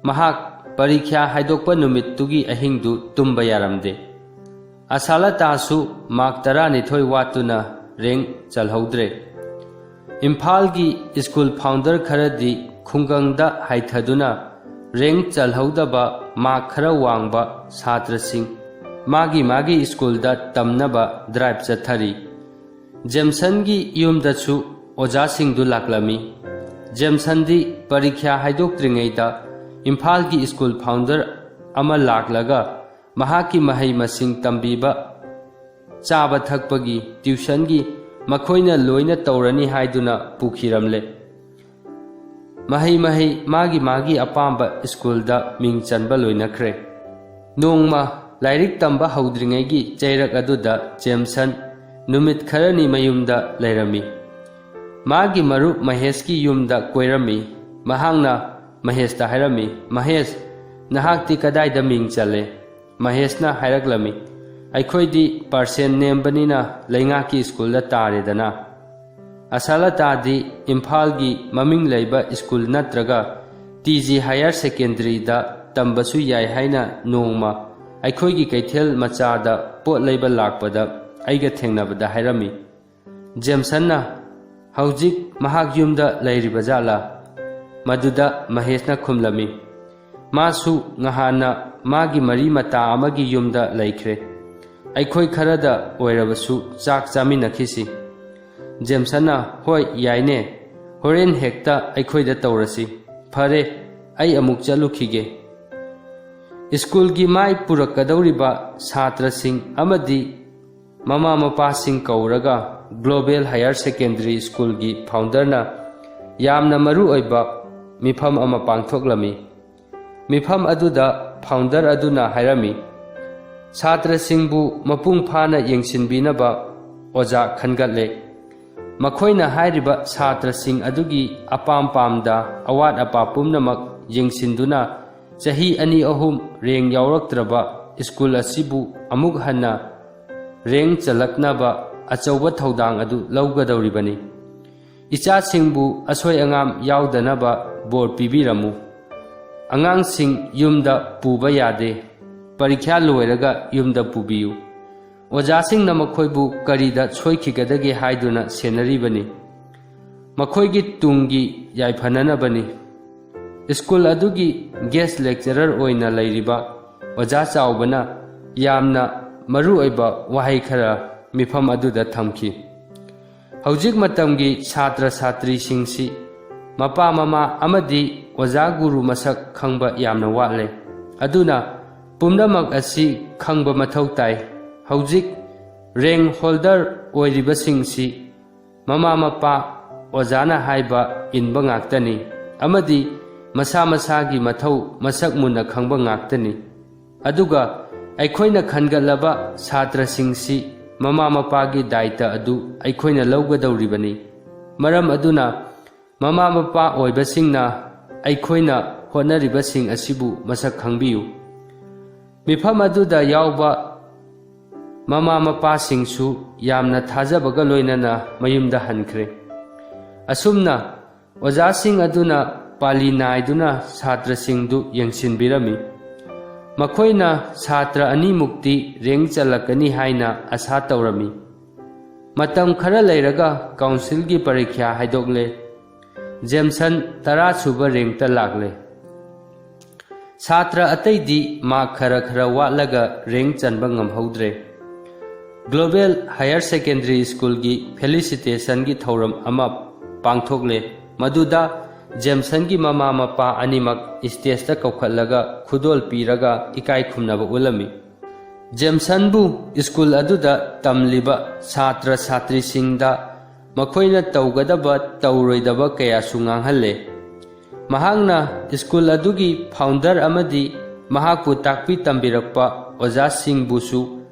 ꯃꯍꯥꯛ ꯄꯔꯤꯈ꯭ꯌꯥ ꯍꯥꯏꯗꯣꯛꯄ ꯅꯨꯃꯤꯠꯇꯨꯒꯤ ꯑꯍꯤꯡꯗꯨ ꯇꯨꯝꯕ ꯌꯥꯔꯝꯗꯦ꯫ ꯑꯁꯥꯂꯇꯥꯁꯨ ꯃꯥꯔꯛ ꯇꯔꯥꯅꯤꯊꯣꯏ ꯋꯥꯠꯇꯨꯅ ꯔꯦꯡ ꯆꯜꯍꯧꯗ꯭ꯔꯦ꯫ ꯏꯝꯐꯥꯜꯒꯤ ꯁ꯭ꯀꯨꯜ ꯐꯥꯎꯟꯗꯔ ꯈꯔꯗꯤ ꯈꯨꯡꯒꯪꯗ ꯍꯥꯏꯊꯗꯨꯅ ꯔꯦꯡ ꯆꯜꯍꯧꯗꯕ ꯃꯥꯔꯛ ꯈꯔ ꯋꯥꯡꯕ ꯁꯥꯇ꯭ꯔꯁꯤꯡ ꯃꯥꯒꯤ ꯃꯥꯒꯤ ꯁ꯭ꯀꯨꯜꯗ ꯇꯝꯅꯕ ꯗ꯭ꯔꯥꯏꯚ ꯆꯠꯊꯔꯤ꯫ ꯖꯦꯝꯁꯟꯒꯤ ꯌꯨꯝꯗꯁꯨ ꯑꯣꯖꯥꯁꯤꯡꯗꯨ ꯂꯥꯛꯂꯝꯃꯤ꯫ ꯖꯦꯝꯁꯟꯗꯤ ꯄꯔꯤꯈ꯭ꯌꯥ ꯍꯥꯏꯗꯣꯛꯇ꯭ꯔꯤꯉꯩꯗ ꯏꯝꯐꯥꯜꯒꯤ ꯁ꯭ꯀꯨꯜ ꯐꯥꯎꯟꯗꯔ ꯑꯃ ꯂꯥꯛꯂꯒ ꯃꯍꯥꯛꯀꯤ ꯃꯍꯩ ꯃꯁꯤꯡ ꯇꯝꯕꯤꯕ, ꯆꯥꯕ ꯊꯛꯄꯒꯤ, ꯇ꯭ꯌꯨꯁꯟꯒꯤ ꯃꯈꯣꯏꯅ ꯂꯣꯏꯅ ꯇꯧꯔꯅꯤ ꯍꯥꯏꯗꯨꯅ ꯄꯨꯈꯤꯔꯝꯂꯦ꯫ ꯃꯍꯩ ꯃꯍꯩ ꯃꯥꯒꯤ ꯃꯥꯒꯤ ꯑꯄꯥꯝꯕ ꯁ꯭ꯀꯨꯜꯗ ꯃꯤꯡ ꯆꯟꯕ ꯂꯣꯏꯅꯈ꯭ꯔꯦ꯫ ꯅꯣꯡꯃ ꯂꯥꯏꯔꯤꯛ ꯇꯝꯕ ꯍꯧꯗ꯭ꯔꯤꯉꯩꯒꯤ ꯆꯩꯔꯛ ꯑꯗꯨꯗ ꯖꯦꯝꯁꯟ ꯅꯨꯃꯤꯠ ꯈꯔꯅꯤ ꯃꯌꯨꯝꯗ ꯂꯩꯔꯝꯃꯤ꯫ ꯃꯥꯒꯤ ꯃꯔꯨꯞ ꯃꯍꯦꯁꯀꯤ ꯌꯨꯝꯗ ꯀꯣꯏꯔꯝꯃꯤ꯫ ꯃꯍꯥꯛꯅ ꯃꯍꯦꯁꯇ ꯍꯥꯏꯔꯝꯃꯤ, "ꯃꯍꯦꯁ, ꯅꯍꯥꯛꯇꯤ ꯀꯗꯥꯏꯗ ꯃꯤꯡ ꯆꯜꯂꯦ?" ꯃꯍꯦꯁꯅ ꯍꯥꯏꯔꯛꯂꯝꯃꯤ, "ꯑꯩꯈꯣꯏꯗꯤ ꯄꯥꯔꯁꯦꯟ ꯅꯦꯝꯕꯅꯤꯅ ꯂꯩꯉꯥꯛꯀꯤ ꯁ꯭ꯀꯨꯜꯗ ꯇꯥꯔꯦꯗꯅ꯫" ꯑꯁꯥꯂꯇꯥꯗꯤ ꯏꯝꯐꯥꯜꯒꯤ ꯃꯃꯤꯡ ꯂꯩꯕ ꯁ꯭ꯀꯨꯜ ꯅꯠꯇ꯭ꯔꯒ ꯇꯤ ꯖꯤ ꯍꯥꯌꯔ ꯁꯦꯀꯦꯟꯗꯔꯤꯗ ꯇꯝꯕꯁꯨ ꯌꯥꯏ ꯍꯥꯏꯅ ꯅꯣꯡꯃ ꯑꯩꯈꯣꯏꯒꯤ ꯀꯩꯊꯦꯜ ꯃꯆꯥꯗ ꯄꯣꯠ ꯂꯩꯕ ꯂꯥꯛꯄꯗ ꯑꯩꯒ ꯊꯦꯡꯅꯕꯗ ꯍꯥꯏꯔꯝꯃꯤ꯫ ꯖꯦꯝꯁꯟꯅ, "ꯍꯧꯖꯤꯛ ꯃꯍꯥꯛ ꯌꯨꯝꯗ ꯂꯩꯔꯤꯕ ꯖꯥꯠꯂꯥ?" ꯃꯗꯨꯗ ꯃꯍꯦꯁꯅ ꯈꯨꯝꯂꯝꯃꯤ, "ꯃꯥꯁꯨ ꯉꯍꯥꯟꯅ ꯃꯥꯒꯤ ꯃꯔꯤ ꯃꯇꯥ ꯑꯃꯒꯤ ꯌꯨꯝꯗ ꯂꯩꯈ꯭ꯔꯦ꯫ ꯑꯩꯈꯣꯏ ꯈꯔꯗ ꯑꯣꯏꯔꯕꯁꯨ ꯆꯥꯛ ꯆꯥꯃꯤꯟꯅꯈꯤꯁꯤ꯫" ꯖꯦꯝꯁꯟꯅ, "ꯍꯣꯏ, ꯌꯥꯏꯅꯦ꯫ ꯍꯣꯔꯦꯟ ꯍꯦꯛꯇ ꯑꯩꯈꯣꯏꯗ ꯇꯧꯔꯁꯤ꯫ ꯐꯔꯦ, ꯑꯩ ꯑꯃꯨꯛ ꯆꯠꯂꯨꯈꯤꯒꯦ꯫" ꯁ꯭ꯀꯨꯜꯒꯤ ꯃꯥꯏ ꯄꯨꯔꯛꯀꯗꯧꯔꯤꯕ ꯁꯥꯇ꯭ꯔꯁꯤꯡ ꯑꯃꯗꯤ ꯃꯃꯥ ꯃꯄꯥꯁꯤꯡ ꯀꯧꯔꯒ ꯒ꯭ꯂꯣꯕꯦꯜ ꯍꯥꯌꯔ ꯁꯦꯀꯦꯟꯗꯔꯤ ꯁ꯭ꯀꯨꯜꯒꯤ ꯐꯥꯎꯟꯗꯔꯅ ꯌꯥꯝꯅ ꯃꯔꯨ ꯑꯣꯏꯕ ꯃꯤꯐꯝ ꯑꯃ ꯄꯥꯡꯊꯣꯛꯂꯝꯃꯤ꯫ ꯃꯤꯐꯝ ꯑꯗꯨꯗ ꯐꯥꯎꯟꯗꯔ ꯑꯗꯨꯅ ꯍꯥꯏꯔꯝꯃꯤ, "ꯁꯥꯇ꯭ꯔꯁꯤꯡꯕꯨ ꯃꯄꯨꯡ ꯐꯥꯅ ꯌꯦꯡꯁꯤꯟꯕꯤꯅꯕ ꯑꯣꯖꯥ ꯈꯟꯒꯠꯂꯦ꯫ ꯃꯈꯣꯏꯅ ꯍꯥꯏꯔꯤꯕ ꯁꯥꯇ꯭ꯔꯁꯤꯡ ꯑꯗꯨꯒꯤ ꯑꯄꯥꯝ ꯄꯥꯝꯗ ꯑꯋꯥꯠ ꯑꯄꯥ ꯄꯨꯝꯅꯃꯛ ꯌꯦꯡꯁꯤꯟꯗꯨꯅ ꯆꯍꯤ ꯑꯅꯤ ꯑꯍꯨꯝ ꯔꯦꯡ ꯌꯥꯎꯔꯛꯇ꯭ꯔꯕ ꯁ꯭ꯀꯨꯜ ꯑꯁꯤꯕꯨ ꯑꯃꯨꯛ ꯍꯟꯅ ꯔꯦꯡ ꯆꯜꯂꯛꯅꯕ ꯑꯆꯧꯕ ꯊꯧꯗꯥꯡ ꯑꯗꯨ ꯂꯧꯒꯗꯧꯔꯤꯕꯅꯤ꯫ ꯏꯆꯥꯁꯤꯡꯕꯨ ꯑꯁꯣꯏ ꯑꯉꯥꯝ ꯌꯥꯎꯗꯅꯕ ꯕꯣꯔ ꯄꯤꯕꯤꯔꯝꯃꯨ꯫ ꯑꯉꯥꯡꯁꯤꯡ ꯌꯨꯝꯗ ꯄꯨꯕ ꯌꯥꯗꯦ꯫ ꯄꯔꯤꯈ꯭ꯌꯥ ꯂꯣꯏꯔꯒ ꯌꯨꯝꯗ ꯄꯨꯕꯤꯌꯨ꯫ ꯑꯣꯖꯥꯁꯤꯡꯅ ꯃꯈꯣꯏꯕꯨ ꯀꯔꯤꯗ ꯁꯣꯏꯈꯤꯒꯗꯒꯦ ꯍꯥꯏꯗꯨꯅ ꯁꯦꯟꯅꯔꯤꯕꯅꯤ꯫ ꯃꯈꯣꯏꯒꯤ ꯇꯨꯡꯒꯤ ꯌꯥꯏꯐꯅꯅꯕꯅꯤ꯫" ꯁ꯭ꯀꯨꯜ ꯑꯗꯨꯒꯤ ꯒꯦꯁ ꯂꯦꯛꯆꯔꯔ ꯑꯣꯏꯅ ꯂꯩꯔꯤꯕ ꯑꯣꯖꯥ ꯆꯥꯎꯕꯅ ꯌꯥꯝꯅ ꯃꯔꯨ ꯑꯣꯏꯕ ꯋꯥꯍꯩ ꯈꯔ ꯃꯤꯐꯝ ꯑꯗꯨꯗ ꯊꯝꯈꯤ꯫ "ꯍꯧꯖꯤꯛ ꯃꯇꯝꯒꯤ ꯁꯥꯇ꯭ꯔ ꯁꯥꯇ꯭ꯔꯤꯁꯤꯡꯁꯤ ꯃꯄꯥ ꯃꯃꯥ ꯑꯃꯗꯤ ꯑꯣꯖꯥ ꯒꯨꯔꯨ ꯃꯁꯛ ꯈꯪꯕ ꯌꯥꯝꯅ ꯋꯥꯠꯂꯦ꯫ ꯑꯗꯨꯅ ꯄꯨꯝꯅꯃꯛ ꯑꯁꯤ ꯈꯪꯕ ꯃꯊꯧ ꯇꯥꯏ꯫ ꯍꯧꯖꯤꯛ ꯔꯦꯡ ꯍꯣꯜꯗꯔ ꯑꯣꯏꯔꯤꯕꯁꯤꯡꯁꯤ ꯃꯃꯥ ꯃꯄꯥ, ꯑꯣꯖꯥꯅ ꯍꯥꯏꯕ ꯏꯟꯕ ꯉꯥꯛꯇꯅꯤ ꯑꯃꯗꯤ ꯃꯁꯥ ꯃꯁꯥꯒꯤ ꯃꯊꯧ ꯃꯁꯛ ꯃꯨꯟꯅ ꯈꯪꯕ ꯉꯥꯛꯇꯅꯤ꯫ ꯑꯗꯨꯒ ꯑꯩꯈꯣꯏꯅ ꯈꯟꯒꯠꯂꯕ ꯁꯥꯇ꯭ꯔꯁꯤꯡꯁꯤ ꯃꯃꯥ ꯃꯄꯥꯒꯤ ꯗꯥꯏꯇ ꯑꯗꯨ ꯑꯩꯈꯣꯏꯅ ꯂꯧꯒꯗꯧꯔꯤꯕꯅꯤ꯫ ꯃꯔꯝ ꯑꯗꯨꯅ ꯃꯃꯥ ꯃꯄꯥ ꯑꯣꯏꯕꯁꯤꯡꯅ ꯑꯩꯈꯣꯏꯅ ꯍꯣꯠꯅꯔꯤꯕꯁꯤꯡ ꯑꯁꯤꯕꯨ ꯃꯁꯛ ꯈꯪꯕꯤꯌꯨ꯫" ꯃꯤꯐꯝ ꯑꯗꯨꯗ ꯌꯥꯎꯕ ꯃꯃꯥ ꯃꯄꯥꯁꯤꯡꯁꯨ ꯌꯥꯝꯅ ꯊꯥꯖꯕꯒ ꯂꯣꯏꯅꯅ ꯃꯌꯨꯝꯗ ꯍꯟꯈ꯭ꯔꯦ꯫ ꯑꯁꯨꯝꯅ ꯑꯣꯖꯥꯁꯤꯡ ꯑꯗꯨꯅ ꯄꯥꯂꯤ ꯅꯥꯏꯗꯨꯅ ꯁꯥꯇ꯭ꯔꯁꯤꯡꯗꯨ ꯌꯦꯡꯁꯤꯟꯕꯤꯔꯝꯃꯤ꯫ ꯃꯈꯣꯏꯅ ꯁꯥꯇ꯭ꯔ ꯑꯅꯤꯃꯨꯛꯇꯤ ꯔꯦꯡ ꯆꯜꯂꯛꯀꯅꯤ ꯍꯥꯏꯅ ꯑꯁꯥ ꯇꯧꯔꯝꯃꯤ꯫ ꯃꯇꯝ ꯈꯔ ꯂꯩꯔꯒ ꯀꯥꯎꯟꯁꯤꯜꯒꯤ ꯄꯔꯤꯈ꯭ꯌꯥ ꯍꯥꯏꯗꯣꯛꯂꯦ꯫ ꯖꯦꯝꯁꯟ ꯇꯔꯥ ꯁꯨꯕ ꯔꯦꯡꯛꯇ ꯂꯥꯛꯂꯦ꯫ ꯁꯥꯇ꯭ꯔ ꯑꯇꯩꯗꯤ ꯃꯥꯔꯛ ꯈꯔ ꯈꯔ ꯋꯥꯠꯂꯒ ꯔꯦꯡꯛ ꯆꯟꯕ ꯉꯝꯍꯧꯗ꯭ꯔꯦ꯫ ꯒ꯭ꯂꯣꯕꯦꯜ ꯍꯥꯌꯔ ꯁꯦꯀꯦꯟꯗꯔꯤ ꯁ꯭ꯀꯨꯜꯒꯤ ꯐꯦꯂꯤꯁꯤꯇꯦꯁꯟꯒꯤ ꯊꯧꯔꯝ ꯑꯃ ꯄꯥꯡꯊꯣꯛꯂꯦ, ꯃꯗꯨꯗ ꯖꯦꯝꯁꯟꯒꯤ ꯃꯃꯥ ꯃꯄꯥ ꯑꯅꯤꯃꯛ ꯁ꯭ꯇꯦꯖꯇ ꯀꯧꯈꯠꯂꯒ ꯈꯨꯗꯣꯜ ꯄꯤꯔꯒ ꯏꯀꯥꯏ ꯈꯨꯝꯅꯕ ꯎꯠꯂꯝꯃꯤ꯫ ꯖꯦꯝꯁꯟꯕꯨ ꯁ꯭ꯀꯨꯜ ꯑꯗꯨꯗ ꯇꯝꯂꯤꯕ ꯁꯥꯇ꯭ꯔ ꯁꯥꯇ꯭ꯔꯤꯁꯤꯡꯗ ꯃꯈꯣꯏꯅ ꯇꯧꯒꯗꯕ ꯇꯧꯔꯣꯏꯗꯕ ꯀꯌꯥꯁꯨ ꯉꯥꯡꯍꯜꯂꯦ꯫ ꯃꯍꯥꯛꯅ ꯁ꯭ꯀꯨꯜ ꯑꯗꯨꯒꯤ ꯐꯥꯎꯟꯗꯔ ꯑꯃꯗꯤ ꯃꯍꯥꯛꯄꯨ ꯇꯥꯛꯄꯤ ꯇꯝꯕꯤꯔꯛꯄ ꯑꯣꯖꯥꯁꯤꯡꯕꯨꯁꯨ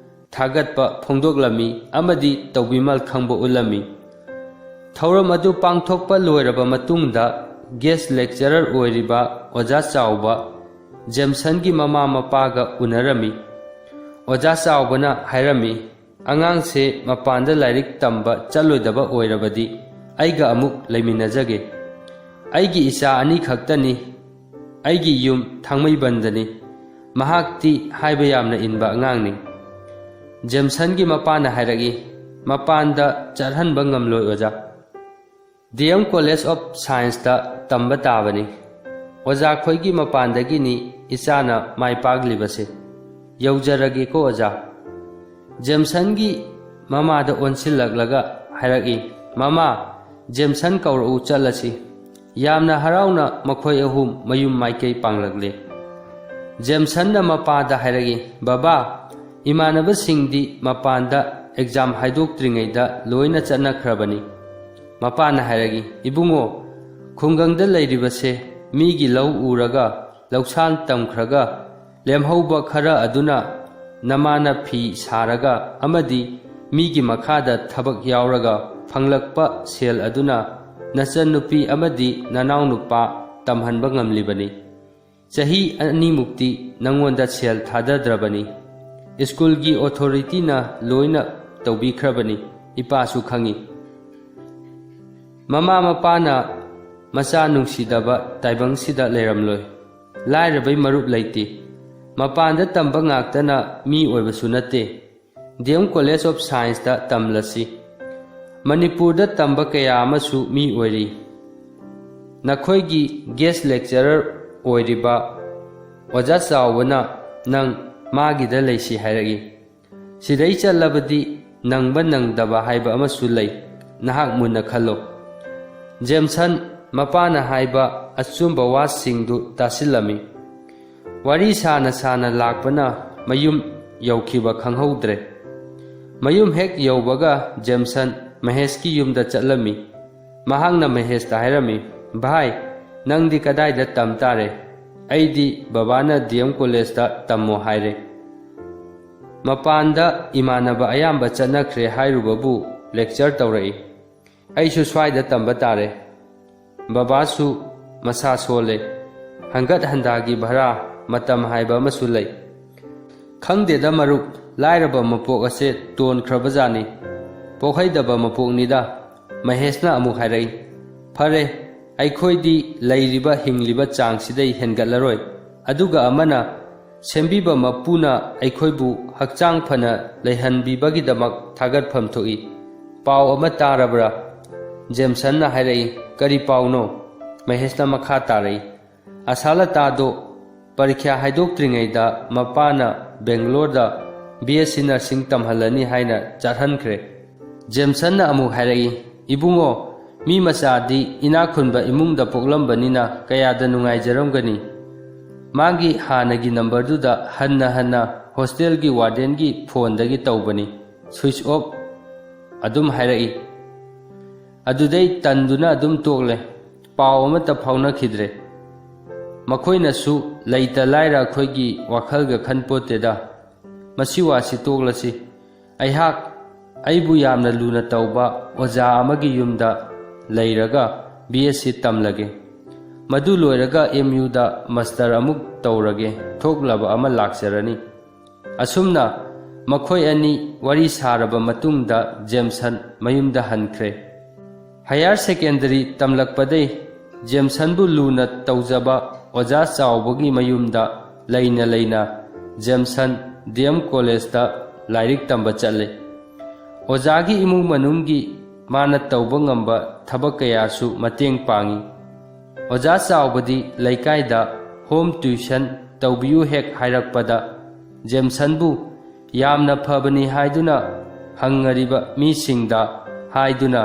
ꯊꯥꯒꯠꯄ ꯐꯣꯡꯗꯣꯛꯂꯝꯃꯤ ꯑꯃꯗꯤ ꯇꯧꯕꯤꯃꯜ ꯈꯪꯕ ꯎꯠꯂꯝꯃꯤ꯫ ꯊꯧꯔꯝ ꯑꯗꯨ ꯄꯥꯡꯊꯣꯛꯄ ꯂꯣꯏꯔꯕ ꯃꯇꯨꯡꯗ ꯒꯦꯁ ꯂꯦꯛꯆꯔꯔ ꯑꯣꯏꯔꯤꯕ ꯑꯣꯖꯥ ꯆꯥꯎꯕ ꯖꯦꯝꯁꯟꯒꯤ ꯃꯃꯥ ꯃꯄꯥꯒ ꯎꯅꯔꯝꯃꯤ꯫ ꯑꯣꯖꯥ ꯆꯥꯎꯕꯅ ꯍꯥꯏꯔꯝꯃꯤ, "ꯑꯉꯥꯡꯁꯦ ꯃꯄꯥꯟꯗ ꯂꯥꯏꯔꯤꯛ ꯇꯝꯕ ꯆꯠꯂꯣꯏꯗꯕ ꯑꯣꯏꯔꯕꯗꯤ ꯑꯩꯒ ꯑꯃꯨꯛ ꯂꯩꯃꯤꯟꯅꯖꯒꯦ꯫ ꯑꯩꯒꯤ ꯏꯆꯥ ꯑꯅꯤ ꯈꯛꯇꯅꯤ꯫ ꯑꯩꯒꯤ ꯌꯨꯝ ꯊꯥꯡꯃꯩꯕꯟꯗꯅꯤ꯫ ꯃꯍꯥꯛꯇꯤ ꯍꯥꯏꯕ ꯌꯥꯝꯅ ꯏꯟꯕ ꯑꯉꯥꯡꯅꯤ꯫" ꯖꯦꯝꯁꯟꯒꯤ ꯃꯄꯥꯅ ꯍꯥꯏꯔꯛꯏ, "ꯃꯄꯥꯟꯗ ꯆꯠꯍꯟꯕ ꯉꯝꯂꯣꯏ ꯑꯣꯖꯥ꯫ ꯗꯤ ꯑꯦꯝ ꯀꯣꯂꯦꯖ ꯑꯣꯐ ꯁꯥꯏꯟꯁꯇ ꯇꯝꯕ ꯇꯥꯕꯅꯤ꯫ ꯑꯣꯖꯥ ꯈꯣꯏꯒꯤ ꯃꯄꯥꯟꯗꯒꯤꯅꯤ ꯏꯆꯥꯅ ꯃꯥꯏ ꯄꯥꯛꯂꯤꯕꯁꯦ꯫ ꯌꯧꯖꯔꯒꯦꯀꯣ ꯑꯣꯖꯥ꯫" ꯖꯦꯝꯁꯟꯒꯤ ꯃꯃꯥꯗ ꯑꯣꯟꯁꯤꯜꯂꯛꯂꯒ ꯍꯥꯏꯔꯛꯏ, "ꯃꯃꯥ, ꯖꯦꯝꯁꯟ ꯀꯧꯔꯛꯎ, ꯆꯠꯂꯁꯤ꯫" ꯌꯥꯝꯅ ꯍꯔꯥꯎꯅ ꯃꯈꯣꯏ ꯑꯍꯨꯝ ꯃꯌꯨꯝ ꯃꯥꯏꯀꯩ ꯄꯥꯡꯂꯛꯂꯦ꯫ ꯖꯦꯝꯁꯟꯅ ꯃꯄꯥꯗ ꯍꯥꯏꯔꯛꯏ, "ꯕꯕꯥ, ꯏꯃꯥꯟꯅꯕꯁꯤꯡꯗꯤ ꯃꯄꯥꯟꯗ ꯑꯦꯛꯖꯥꯝ ꯍꯥꯏꯗꯣꯛꯇ꯭ꯔꯤꯉꯩꯗ ꯂꯣꯏꯅ ꯆꯠꯅꯈ꯭ꯔꯕꯅꯤ꯫" ꯃꯄꯥꯅ ꯍꯥꯏꯔꯛꯏ, "ꯏꯕꯨꯡꯉꯣ, ꯈꯨꯡꯒꯪꯗ ꯂꯩꯔꯤꯕꯁꯦ ꯃꯤꯒꯤ ꯂꯧ ꯎꯔꯒ, ꯂꯧꯁꯥꯟ ꯇꯝꯈ꯭ꯔꯒ, ꯂꯦꯝꯍꯧꯕ ꯈꯔ ꯑꯗꯨꯅ ꯅꯃꯥꯅ ꯐꯤ ꯁꯥꯔꯒ ꯑꯃꯗꯤ ꯃꯤꯒꯤ ꯃꯈꯥꯗ ꯊꯕꯛ ꯌꯥꯎꯔꯒ ꯐꯪꯂꯛꯄ ꯁꯦꯜ ꯑꯗꯨꯅ ꯅꯆꯟꯅꯨꯄꯤ ꯑꯃꯗꯤ ꯅꯅꯥꯎꯅꯨꯄꯥ ꯇꯝꯍꯟꯕ ꯉꯝꯂꯤꯕꯅꯤ꯫ ꯆꯍꯤ ꯑꯅꯤꯃꯨꯛꯇꯤ ꯅꯉꯣꯟꯗ ꯁꯦꯜ ꯊꯥꯗꯗ꯭ꯔꯕꯅꯤ꯫ ꯁ꯭ꯀꯨꯜꯒꯤ ꯑꯣꯊꯣꯔꯤꯇꯤꯅ ꯂꯣꯏꯅ ꯇꯧꯕꯤꯈ꯭ꯔꯕꯅꯤ, ꯏꯄꯥꯁꯨ ꯈꯪꯏ꯫" ꯃꯃꯥ ꯃꯄꯥꯅ ꯃꯆꯥ ꯅꯨꯡꯁꯤꯗꯕ ꯇꯥꯏꯕꯪꯁꯤꯗ ꯂꯩꯔꯝꯂꯣꯏ꯫ ꯂꯥꯏꯔꯕꯩ ꯃꯔꯨꯞ ꯂꯩꯇꯦ꯫ ꯃꯄꯥꯟꯗ ꯇꯝꯕ ꯉꯥꯛꯇꯅ ꯃꯤ ꯑꯣꯏꯕꯁꯨ ꯅꯠꯇꯦ꯫ ꯗꯤ ꯑꯦꯝ ꯀꯣꯂꯦꯖ ꯑꯣꯐ ꯁꯥꯏꯟꯁꯇ ꯇꯝꯂꯁꯤ꯫ ꯃꯅꯤꯄꯨꯔꯗ ꯇꯝꯕ ꯀꯌꯥ ꯑꯃꯁꯨ ꯃꯤ ꯑꯣꯏꯔꯤ꯫ ꯅꯈꯣꯏꯒꯤ ꯒꯦꯁ ꯂꯦꯛꯆꯔꯔ ꯑꯣꯏꯔꯤꯕ ꯑꯣꯖꯥ ꯆꯥꯎꯕꯅ ꯅꯪ ꯃꯥꯒꯤꯗ ꯂꯩꯁꯤ ꯍꯥꯏꯔꯛꯏ꯫ ꯁꯤꯗꯩ ꯆꯠꯂꯕꯗꯤ ꯅꯪꯕ ꯅꯪꯗꯕ ꯍꯥꯏꯕ ꯑꯃꯁꯨ ꯂꯩ, ꯅꯍꯥꯛ ꯃꯨꯟꯅ ꯈꯜꯂꯣ꯫ ꯖꯦꯝꯁꯟ ꯃꯄꯥꯅ ꯍꯥꯏꯕ ꯑꯆꯨꯝꯕ ꯋꯥꯁꯤꯡꯗꯨ ꯇꯥꯁꯤꯜꯂꯝꯃꯤ꯫ ꯋꯥꯔꯤ ꯁꯥꯅ ꯁꯥꯅ ꯂꯥꯛꯄꯅ ꯃꯌꯨꯝ ꯌꯧꯈꯤꯕ ꯈꯪꯍꯧꯗ꯭ꯔꯦ꯫ ꯃꯌꯨꯝ ꯍꯦꯛ ꯌꯧꯕꯒ ꯖꯦꯝꯁꯟ ꯃꯍꯦꯁꯀꯤ ꯌꯨꯝꯗ ꯆꯠꯂꯝꯃꯤ꯫ ꯃꯍꯥꯛꯅ ꯃꯍꯦꯁꯇ ꯍꯥꯏꯔꯝꯃꯤ, "ꯚꯥꯏ, ꯅꯪꯗꯤ ꯀꯗꯥꯏꯗ ꯇꯝ ꯇꯥꯔꯦ? ꯑꯩꯗꯤ ꯕꯕꯥꯅ ꯗꯤ ꯑꯦꯝ ꯀꯣꯂꯦꯖꯇ ꯇꯝꯃꯣ ꯍꯥꯏꯔꯦ꯫ ꯃꯄꯥꯟꯗ ꯏꯃꯥꯟꯅꯕ ꯑꯌꯥꯝꯕ ꯆꯠꯅꯈ꯭ꯔꯦ ꯍꯥꯏꯔꯨꯕꯕꯨ ꯂꯦꯛꯆꯔ ꯇꯧꯔꯛꯏ꯫ ꯑꯩꯁꯨ ꯁ꯭ꯋꯥꯏꯗ ꯇꯝꯕ ꯇꯥꯔꯦ꯫ ꯕꯕꯥꯁꯨ ꯃꯁꯥ ꯁꯣꯜꯂꯦ꯫ ꯍꯟꯒꯠ ꯍꯟꯗꯥꯒꯤ ꯚꯔꯥ, ꯃꯇꯝ ꯍꯥꯏꯕ ꯑꯃꯁꯨ ꯂꯩ꯫ ꯈꯪꯗꯦꯗ ꯃꯔꯨꯞ, ꯂꯥꯏꯔꯕ ꯃꯄꯣꯛ ꯑꯁꯦ ꯇꯣꯟꯈ꯭ꯔꯕꯖꯥꯠꯅꯤ꯫ ꯄꯣꯛꯍꯩꯗꯕ ꯃꯄꯣꯛꯅꯤꯗ", ꯃꯍꯦꯁꯅ ꯑꯃꯨꯛ ꯍꯥꯏꯔꯛꯏ꯫ "ꯐꯔꯦ, ꯑꯩꯈꯣꯏꯗꯤ ꯂꯩꯔꯤꯕ ꯍꯤꯡꯂꯤꯕ ꯆꯥꯡꯁꯤꯗꯩ ꯍꯦꯟꯒꯠꯂꯔꯣꯏ꯫ ꯑꯗꯨꯒ ꯑꯃꯅ, ꯁꯦꯝꯕꯤꯕ ꯃꯄꯨꯅ ꯑꯩꯈꯣꯏꯕꯨ ꯍꯛꯆꯥꯡ ꯐꯅ ꯂꯩꯍꯟꯕꯤꯕꯒꯤꯗꯃꯛ ꯊꯥꯒꯠꯐꯝ ꯊꯣꯛꯏ꯫ ꯄꯥꯎ ꯑꯃ ꯇꯥꯔꯕ꯭ꯔꯥ?" ꯖꯦꯝꯁꯟꯅ ꯍꯥꯏꯔꯛꯏ꯫ "ꯀꯔꯤ ꯄꯥꯎꯅꯣ?" ꯃꯍꯦꯁꯅ ꯃꯈꯥ ꯇꯥꯔꯛꯏ꯫ "ꯑꯁꯥꯂꯇꯥꯗꯣ ꯄꯔꯤꯈ꯭ꯌꯥ ꯍꯥꯏꯗꯣꯛꯇ꯭ꯔꯤꯉꯩꯗ ꯃꯄꯥꯅ ꯕꯦꯡꯒꯂꯣꯔꯗ ꯕꯤ ꯑꯦꯁ ꯁꯤ ꯅꯔꯁꯤꯡ ꯇꯝꯍꯜꯂꯅꯤ ꯍꯥꯏꯅ ꯆꯠꯍꯟꯈ꯭ꯔꯦ꯫" ꯖꯦꯝꯁꯟꯅ ꯑꯃꯨꯛ ꯍꯥꯏꯔꯛꯏ, "ꯏꯕꯨꯡꯉꯣ, ꯃꯤ ꯃꯆꯥꯗꯤ ꯏꯅꯥꯛ ꯈꯨꯟꯕ ꯏꯃꯨꯡꯗ ꯄꯣꯛꯂꯝꯕꯅꯤꯅ ꯀꯌꯥꯗ ꯅꯨꯡꯉꯥꯏꯖꯔꯝꯒꯅꯤ꯫ ꯃꯥꯒꯤ ꯍꯥꯟꯅꯒꯤ ꯅꯝꯕꯔꯗꯨꯗ ꯍꯟꯅ ꯍꯟꯅ ꯍꯣꯁꯇꯦꯜꯒꯤ ꯋꯥꯔꯗꯦꯟꯒꯤ ꯐꯣꯟꯗꯒꯤ ꯇꯧꯕꯅꯤ, ꯁ꯭ꯋꯤꯆ ꯑꯣꯐ ꯑꯗꯨꯝ ꯍꯥꯏꯔꯛꯏ꯫ ꯑꯗꯨꯗꯩ ꯇꯟꯗꯨꯅ ꯑꯗꯨꯝ ꯇꯣꯛꯂꯦ꯫ ꯄꯥꯎ ꯑꯃꯠꯇ ꯐꯥꯎꯅꯈꯤꯗ꯭ꯔꯦ꯫ ꯃꯈꯣꯏꯅꯁꯨ ꯂꯩꯇ ꯂꯥꯏꯔ ꯑꯩꯈꯣꯏꯒꯤ ꯋꯥꯈꯜꯒ ꯈꯟꯄꯣꯠꯇꯦꯗ꯫ ꯃꯁꯤ ꯋꯥꯁꯤ ꯇꯣꯛꯂꯁꯤ꯫ ꯑꯩꯍꯥꯛ ꯑꯩꯕꯨ ꯌꯥꯝꯅ ꯂꯨꯅ ꯇꯧꯕ ꯑꯣꯖꯥ ꯑꯃꯒꯤ ꯌꯨꯝꯗ ꯂꯩꯔꯒ ꯕꯤ ꯑꯦꯁ ꯁꯤ ꯇꯝꯂꯒꯦ꯫ ꯃꯗꯨ ꯂꯣꯏꯔꯒ ꯑꯦꯝ ꯌꯨꯗ ꯃꯁꯇꯔ ꯑꯃꯨꯛ ꯇꯧꯔꯒꯦ, ꯊꯣꯛꯂꯕ ꯑꯃ ꯂꯥꯛꯆꯔꯅꯤ꯫" ꯑꯁꯨꯝꯅ ꯃꯈꯣꯏ ꯑꯅꯤ ꯋꯥꯔꯤ ꯁꯥꯔꯕ ꯃꯇꯨꯡꯗ ꯖꯦꯝꯁꯟ ꯃꯌꯨꯝꯗ ꯍꯟꯈ꯭ꯔꯦ꯫ ꯍꯥꯌꯔ ꯁꯦꯀꯦꯟꯗꯔꯤ ꯇꯝꯂꯛꯄꯗꯩ ꯖꯦꯝꯁꯟꯕꯨ ꯂꯨꯅ ꯇꯧꯖꯕ ꯑꯣꯖꯥ ꯆꯥꯎꯕꯒꯤ ꯃꯌꯨꯝꯗ ꯂꯩꯅ ꯂꯩꯅ ꯖꯦꯝꯁꯟ ꯗꯤ ꯑꯦꯝ ꯀꯣꯂꯦꯖꯇ ꯂꯥꯏꯔꯤꯛ ꯇꯝꯕ ꯆꯠꯂꯦ꯫ ꯑꯣꯖꯥꯒꯤ ꯏꯃꯨꯡ ꯃꯅꯨꯡꯒꯤ ꯃꯥꯅ ꯇꯧꯕ ꯉꯝꯕ ꯊꯕꯛ ꯀꯌꯥꯁꯨ ꯃꯇꯦꯡ ꯄꯥꯡꯏ꯫ ꯑꯣꯖꯥ ꯆꯥꯎꯕꯗꯤ ꯂꯩꯀꯥꯏꯗ ꯍꯣꯝ ꯇ꯭ꯌꯨꯁꯟ ꯇꯧꯕꯤꯌꯨ ꯍꯦꯛ ꯍꯥꯏꯔꯛꯄꯗ, ꯖꯦꯝꯁꯟꯕꯨ ꯌꯥꯝꯅ ꯐꯕꯅꯤ ꯍꯥꯏꯗꯨꯅ ꯍꯪꯉꯔꯤꯕ ꯃꯤꯁꯤꯡꯗ ꯍꯥꯏꯗꯨꯅ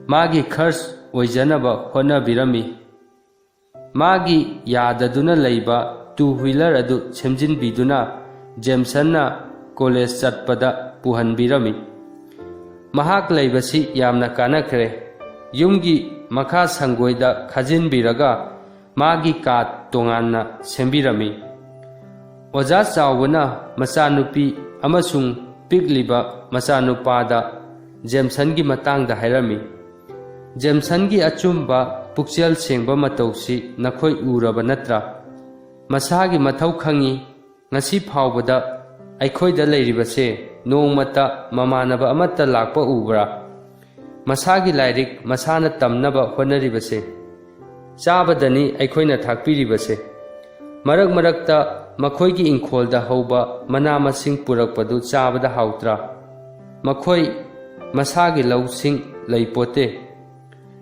ꯃꯥꯒꯤ ꯈꯔꯆ ꯑꯣꯏꯖꯅꯕ ꯍꯣꯠꯅꯕꯤꯔꯝꯃꯤ꯫ ꯃꯥꯒꯤ ꯌꯥꯗꯗꯨꯅ ꯂꯩꯕ ꯇꯨ ꯍ꯭ꯋꯤꯂꯔ ꯑꯗꯨ ꯁꯦꯝꯖꯤꯟꯕꯤꯗꯨꯅ ꯖꯦꯝꯁꯟꯅ ꯀꯣꯂꯦꯖ ꯆꯠꯄꯗ ꯄꯨꯍꯟꯕꯤꯔꯝꯃꯤ꯫ ꯃꯍꯥꯛ ꯂꯩꯕꯁꯤ ꯌꯥꯝꯅ ꯀꯥꯟꯅꯈ꯭ꯔꯦ꯫ ꯌꯨꯝꯒꯤ ꯃꯈꯥ ꯁꯪꯒꯣꯏꯗ ꯈꯥꯖꯤꯟꯕꯤꯔꯒ ꯃꯥꯒꯤ ꯀꯥ ꯇꯣꯉꯥꯟꯅ ꯁꯦꯝꯕꯤꯔꯝꯃꯤ꯫ ꯑꯣꯖꯥ ꯆꯥꯎꯕꯅ ꯃꯆꯥꯅꯨꯄꯤ ꯑꯃꯁꯨꯡ ꯄꯤꯛꯂꯤꯕ ꯃꯆꯥꯅꯨꯄꯥꯗ ꯖꯦꯝꯁꯟꯒꯤ ꯃꯇꯥꯡꯗ ꯍꯥꯏꯔꯝꯃꯤ꯫ "ꯖꯦꯝꯁꯟꯒꯤ ꯑꯆꯨꯝꯕ ꯄꯨꯛꯆꯦꯜ ꯁꯦꯡꯕ ꯃꯇꯧꯁꯤ ꯅꯈꯣꯏ ꯎꯔꯕ ꯅꯠꯇ꯭ꯔꯥ? ꯃꯁꯥꯒꯤ ꯃꯊꯧ ꯈꯪꯏ꯫ ꯉꯁꯤ ꯐꯥꯎꯕꯗ ꯑꯩꯈꯣꯏꯗ ꯂꯩꯔꯤꯕꯁꯦ ꯅꯣꯡꯃꯇ ꯃꯃꯥꯟꯅꯕ ꯑꯃꯠꯇ ꯂꯥꯛꯄ ꯎꯕ꯭ꯔꯥ? ꯃꯁꯥꯒꯤ ꯂꯥꯏꯔꯤꯛ ꯃꯁꯥꯅ ꯇꯝꯅꯕ ꯍꯣꯠꯅꯔꯤꯕꯁꯦ, ꯆꯥꯕꯗꯅꯤ ꯑꯩꯈꯣꯏꯅ ꯊꯥꯛꯄꯤꯔꯤꯕꯁꯦ꯫ ꯃꯔꯛ ꯃꯔꯛꯇ ꯃꯈꯣꯏꯒꯤ ꯏꯪꯈꯣꯜꯗ ꯍꯧꯕ ꯃꯅꯥ ꯃꯁꯤꯡ ꯄꯨꯔꯛꯄꯗꯨ ꯆꯥꯕꯗ ꯍꯥꯎꯇ꯭ꯔꯥ? ꯃꯈꯣꯏ ꯃꯁꯥꯒꯤ ꯂꯧꯁꯤꯡ ꯂꯩꯄꯣꯠꯇꯦ꯫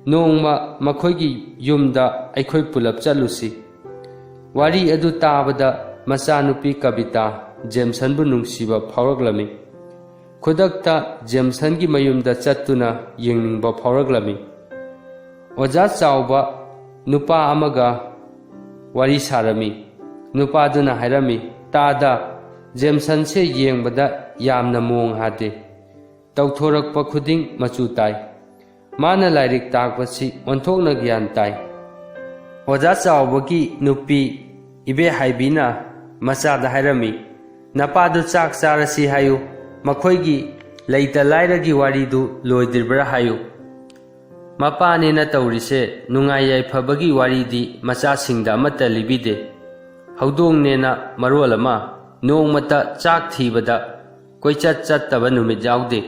ꯅꯣꯡꯃ ꯃꯈꯣꯏꯒꯤ ꯌꯨꯝꯗ ꯑꯩꯈꯣꯏ ꯄꯨꯂꯞ ꯆꯠꯂꯨꯁꯤ꯫" ꯋꯥꯔꯤ ꯑꯗꯨ ꯇꯥꯕꯗ ꯃꯆꯥꯅꯨꯄꯤ ꯀꯕꯤꯇꯥ ꯖꯦꯝꯁꯟꯕꯨ ꯅꯨꯡꯁꯤꯕ ꯐꯥꯎꯔꯛꯂꯝꯃꯤ꯫ ꯈꯨꯗꯛꯇ ꯖꯦꯝꯁꯟꯒꯤ ꯃꯌꯨꯝꯗ ꯆꯠꯇꯨꯅ ꯌꯦꯡꯅꯤꯡꯕ ꯐꯥꯎꯔꯛꯂꯝꯃꯤ꯫ ꯑꯣꯖꯥ ꯆꯥꯎꯕ ꯅꯨꯄꯥ ꯑꯃꯒ ꯋꯥꯔꯤ ꯁꯥꯔꯝꯃꯤ꯫ ꯅꯨꯄꯥꯗꯨꯅ ꯍꯥꯏꯔꯝꯃꯤ, "ꯇꯥꯗ, ꯖꯦꯝꯁꯟꯁꯦ ꯌꯦꯡꯕꯗ ꯌꯥꯝꯅ ꯃꯑꯣꯡ ꯍꯥꯗꯦ꯫ ꯇꯧꯊꯣꯔꯛꯄ ꯈꯨꯗꯤꯡ ꯃꯆꯨ ꯇꯥꯏ꯫ ꯃꯥꯅ ꯂꯥꯏꯔꯤꯛ ꯇꯥꯛꯄꯁꯤ ꯑꯣꯟꯊꯣꯛꯅ ꯒ꯭ꯌꯥꯟ ꯇꯥꯏ꯫" ꯑꯣꯖꯥ ꯆꯥꯎꯕꯒꯤ ꯅꯨꯄꯤ ꯏꯕꯦꯍꯥꯏꯕꯤꯅ ꯃꯆꯥꯗ ꯍꯥꯏꯔꯝꯃꯤ, "ꯅꯄꯥꯗꯨ ꯆꯥꯛ ꯆꯥꯔꯁꯤ ꯍꯥꯏꯌꯨ, ꯃꯈꯣꯏꯒꯤ ꯂꯩꯇ ꯂꯥꯏꯔꯒꯤ ꯋꯥꯔꯤꯗꯨ ꯂꯣꯏꯗ꯭ꯔꯤꯕ꯭ꯔꯥ ꯍꯥꯏꯌꯨ꯫" ꯃꯄꯥꯅꯦꯅ ꯇꯧꯔꯤꯁꯦ ꯅꯨꯡꯉꯥꯏ ꯌꯥꯏꯐꯕꯒꯤ ꯋꯥꯔꯤꯗꯤ ꯃꯆꯥꯁꯤꯡꯗ ꯑꯃꯠꯇ ꯂꯤꯕꯤꯗꯦ꯫ ꯍꯧꯗꯣꯡꯅꯦꯅ ꯃꯔꯣꯜ ꯑꯃ ꯅꯣꯡꯃꯇ ꯆꯥꯛ ꯊꯤꯕꯗ ꯀꯣꯏꯆꯠ ꯆꯠꯇꯕ ꯅꯨꯃꯤꯠ ꯌꯥꯎꯗꯦ꯫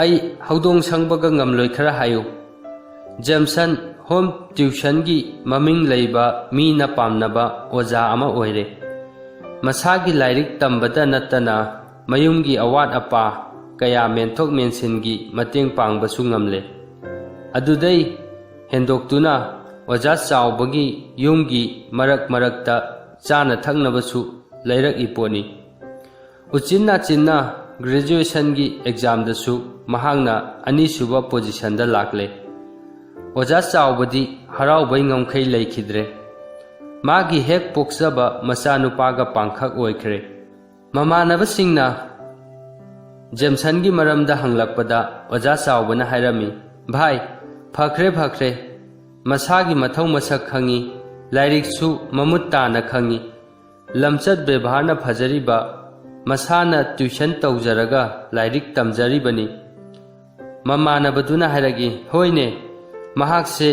ꯑꯩ ꯍꯧꯗꯣꯡ ꯁꯪꯕꯒ ꯉꯝꯂꯣꯏ ꯈꯔ ꯍꯥꯏꯌꯨ꯫ ꯖꯦꯝꯁꯟ ꯍꯣꯝ ꯇ꯭ꯌꯨꯁꯟꯒꯤ ꯃꯃꯤꯡ ꯂꯩꯕ ꯃꯤꯅ ꯄꯥꯝꯅꯕ ꯑꯣꯖꯥ ꯑꯃ ꯑꯣꯏꯔꯦ꯫ ꯃꯁꯥꯒꯤ ꯂꯥꯏꯔꯤꯛ ꯇꯝꯕꯗ ꯅꯠꯇꯅ ꯃꯌꯨꯝꯒꯤ ꯑꯋꯥꯠ ꯑꯄꯥ, ꯀꯌꯥ ꯃꯦꯟꯊꯣꯛ ꯃꯦꯟꯁꯤꯟꯒꯤ ꯃꯇꯦꯡ ꯄꯥꯡꯕꯁꯨ ꯉꯝꯂꯦ꯫ ꯑꯗꯨꯗꯩ ꯍꯦꯟꯗꯣꯛꯇꯨꯅ ꯑꯣꯖꯥ ꯆꯥꯎꯕꯒꯤ ꯌꯨꯝꯒꯤ ꯃꯔꯛ ꯃꯔꯛꯇ ꯆꯥꯅ ꯊꯛꯅꯕꯁꯨ ꯂꯩꯔꯛꯏ ꯄꯣꯠꯅꯤ꯫ ꯎꯆꯤꯟ ꯅꯥꯆꯤꯟꯅ ꯒ꯭ꯔꯦꯖꯨꯑꯦꯁꯟꯒꯤ ꯑꯦꯛꯖꯥꯝꯗꯁꯨ ꯃꯍꯥꯛꯅ ꯑꯅꯤꯁꯨꯕ ꯄꯣꯖꯤꯁꯟꯗ ꯂꯥꯛꯂꯦ꯫ ꯑꯣꯖꯥ ꯆꯥꯎꯕꯗꯤ ꯍꯔꯥꯎꯕꯩ ꯉꯝꯈꯩ ꯂꯩꯈꯤꯗ꯭ꯔꯦ꯫ ꯃꯥꯒꯤ ꯍꯦꯛ ꯄꯣꯛꯆꯕ ꯃꯆꯥꯅꯨꯄꯥꯒ ꯄꯥꯡꯈꯛ ꯑꯣꯏꯈ꯭ꯔꯦ꯫ ꯃꯃꯥꯟꯅꯕꯁꯤꯡꯅ ꯖꯦꯝꯁꯟꯒꯤ ꯃꯔꯝꯗ ꯍꯪꯂꯛꯄꯗ ꯑꯣꯖꯥ ꯆꯥꯎꯕꯅ ꯍꯥꯏꯔꯝꯃꯤ, "ꯚꯥꯏ, ꯐꯈ꯭ꯔꯦ, ꯐꯈ꯭ꯔꯦ꯫ ꯃꯁꯥꯒꯤ ꯃꯊꯧ ꯃꯁꯛ ꯈꯪꯉꯤ, ꯂꯥꯏꯔꯤꯛꯁꯨ ꯃꯃꯨꯠ ꯇꯥꯅ ꯈꯪꯉꯤ꯫ ꯂꯝꯆꯠ ꯕꯦꯕꯥꯔꯅ ꯐꯖꯔꯤꯕ, ꯃꯁꯥꯅ ꯇ꯭ꯌꯨꯁꯟ ꯇꯧꯖꯔꯒ ꯂꯥꯏꯔꯤꯛ ꯇꯝꯖꯔꯤꯕꯅꯤ꯫" ꯃꯃꯥꯟꯅꯕꯗꯨꯅ ꯍꯥꯏꯔꯛꯏ, "ꯍꯣꯏꯅꯦ, ꯃꯍꯥꯛꯁꯦ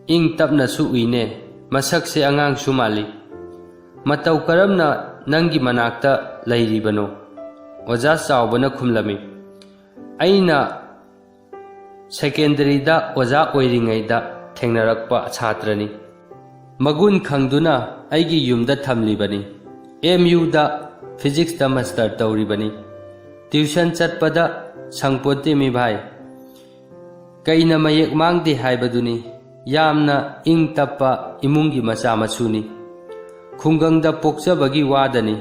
ꯏꯪ ꯇꯞꯅꯁꯨ ꯎꯏꯅꯦ, ꯃꯁꯛꯁꯦ ꯑꯉꯥꯡꯁꯨ ꯃꯥꯜꯂꯤ꯫ ꯃꯇꯧ ꯀꯔꯝꯅ ꯅꯪꯒꯤ ꯃꯅꯥꯛꯇ ꯂꯩꯔꯤꯕꯅꯣ?" ꯑꯣꯖꯥ ꯆꯥꯎꯕꯅ ꯈꯨꯝꯂꯝꯃꯤ, "ꯑꯩꯅ ꯁꯦꯀꯦꯟꯗꯔꯤꯗ ꯑꯣꯖꯥ ꯑꯣꯏꯔꯤꯉꯩꯗ ꯊꯦꯡꯅꯔꯛꯄ ꯁꯥꯇ꯭ꯔꯅꯤ꯫ ꯃꯒꯨꯟ ꯈꯪꯗꯨꯅ ꯑꯩꯒꯤ ꯌꯨꯝꯗ ꯊꯝꯂꯤꯕꯅꯤ꯫ ꯑꯦꯝ ꯌꯨꯗ ꯐꯤꯖꯤꯛꯁꯇ ꯃꯥꯁꯇꯔ ꯇꯧꯔꯤꯕꯅꯤ꯫ ꯇ꯭ꯌꯨꯁꯟ ꯆꯠꯄꯗ ꯁꯪꯄꯣꯠꯇꯦ ꯃꯤ ꯚꯥꯏ꯫ ꯀꯩꯅ ꯃꯌꯦꯛ ꯃꯥꯡꯗꯦ ꯍꯥꯏꯕꯗꯨꯅꯤ꯫ ꯌꯥꯝꯅ ꯏꯪ ꯇꯞꯄ ꯏꯃꯨꯡꯒꯤ ꯃꯆꯥ ꯃꯁꯨꯅꯤ꯫ ꯈꯨꯡꯒꯪꯗ ꯄꯣꯛꯆꯕꯒꯤ ꯋꯥꯗꯅꯤ꯫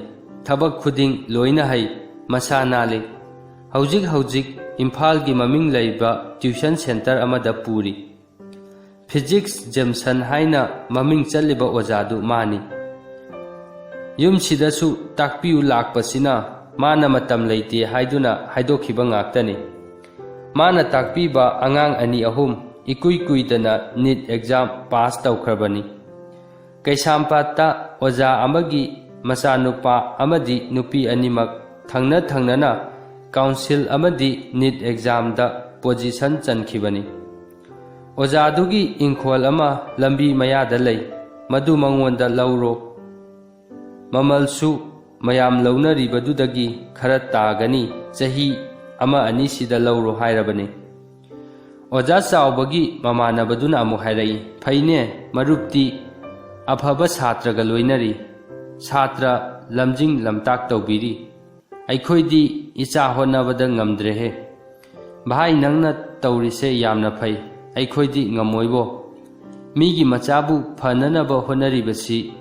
ꯊꯕꯛ ꯈꯨꯗꯤꯡ ꯂꯣꯏꯅ ꯍꯩ, ꯃꯁꯥ ꯅꯥꯜꯂꯤ꯫ ꯍꯧꯖꯤꯛ ꯍꯧꯖꯤꯛ ꯏꯝꯐꯥꯜꯒꯤ ꯃꯃꯤꯡ ꯂꯩꯕ ꯇ꯭ꯌꯨꯁꯟ ꯁꯦꯟꯇꯔ ꯑꯃꯗ ꯄꯨꯔꯤ꯫ ꯐꯤꯖꯤꯛꯁ ꯖꯦꯝꯁꯟ ꯍꯥꯏꯅ ꯃꯃꯤꯡ ꯆꯠꯂꯤꯕ ꯑꯣꯖꯥꯗꯨ ꯃꯥꯅꯤ꯫ ꯌꯨꯝꯁꯤꯗꯁꯨ ꯇꯥꯛꯄꯤꯌꯨ ꯂꯥꯛꯄꯁꯤꯅ ꯃꯥꯅ ꯃꯇꯝ ꯂꯩꯇꯦ ꯍꯥꯏꯗꯨꯅ ꯍꯥꯏꯗꯣꯛꯈꯤꯕ ꯉꯥꯛꯇꯅꯤ꯫ ꯃꯥꯅ ꯇꯥꯛꯄꯤꯕ ꯑꯉꯥꯡ ꯑꯅꯤ ꯑꯍꯨꯝ ꯏꯀꯨꯏ ꯀꯨꯏꯗꯅ ꯅꯤꯠ ꯑꯦꯛꯖꯥꯝ ꯄꯥꯁ ꯇꯧꯈ꯭ꯔꯕꯅꯤ꯫ ꯀꯩꯁꯥꯝꯄꯥꯠꯇ ꯑꯣꯖꯥ ꯑꯃꯒꯤ ꯃꯆꯥꯅꯨꯄꯥ ꯑꯃꯗꯤ ꯅꯨꯄꯤ ꯑꯅꯤꯃꯛ ꯊꯪꯅ ꯊꯪꯅꯅ ꯀꯥꯎꯟꯁꯤꯜ ꯑꯃꯗꯤ ꯅꯤꯠ ꯑꯦꯛꯖꯥꯝꯗ ꯄꯣꯖꯤꯁꯟ ꯆꯟꯈꯤꯕꯅꯤ꯫ ꯑꯣꯖꯥꯗꯨꯒꯤ ꯏꯪꯈꯣꯜ ꯑꯃ ꯂꯝꯕꯤ ꯃꯌꯥꯗ ꯂꯩ, ꯃꯗꯨ ꯃꯉꯣꯟꯗ ꯂꯧꯔꯣ꯫ ꯃꯃꯜꯁꯨ ꯃꯌꯥꯝ ꯂꯧꯅꯔꯤꯕꯗꯨꯗꯒꯤ ꯈꯔ ꯇꯥꯒꯅꯤ, ꯆꯍꯤ ꯑꯃ ꯑꯅꯤꯁꯤꯗ ꯂꯧꯔꯣ ꯍꯥꯏꯔꯕꯅꯤ꯫ ꯑꯣꯖꯥ ꯆꯥꯎꯕꯒꯤ ꯃꯃꯥꯟꯅꯕꯗꯨꯅ ꯑꯃꯨꯛ ꯍꯥꯏꯔꯛꯏ, "ꯐꯩꯅꯦ, ꯃꯔꯨꯞꯇꯤ ꯑꯐꯕ ꯁꯥꯇ꯭ꯔꯒ ꯂꯣꯏꯅꯔꯤ, ꯁꯥꯇ꯭ꯔ ꯂꯝꯖꯤꯡ ꯂꯝꯇꯥꯛ ꯇꯧꯕꯤꯔꯤ꯫ ꯑꯩꯈꯣꯏꯗꯤ ꯏꯆꯥ ꯍꯣꯠꯅꯕꯗ ꯉꯝꯗ꯭ꯔꯦꯍꯦ꯫ ꯚꯥꯏ, ꯅꯪꯅ ꯇꯧꯔꯤꯁꯦ ꯌꯥꯝꯅ ꯐꯩ, ꯑꯩꯈꯣꯏꯗꯤ ꯉꯝꯃꯣꯏꯕꯣ꯫ ꯃꯤꯒꯤ ꯃꯆꯥꯕꯨ ꯐꯅꯅꯕ ꯍꯣꯠꯅꯔꯤꯕꯁꯤ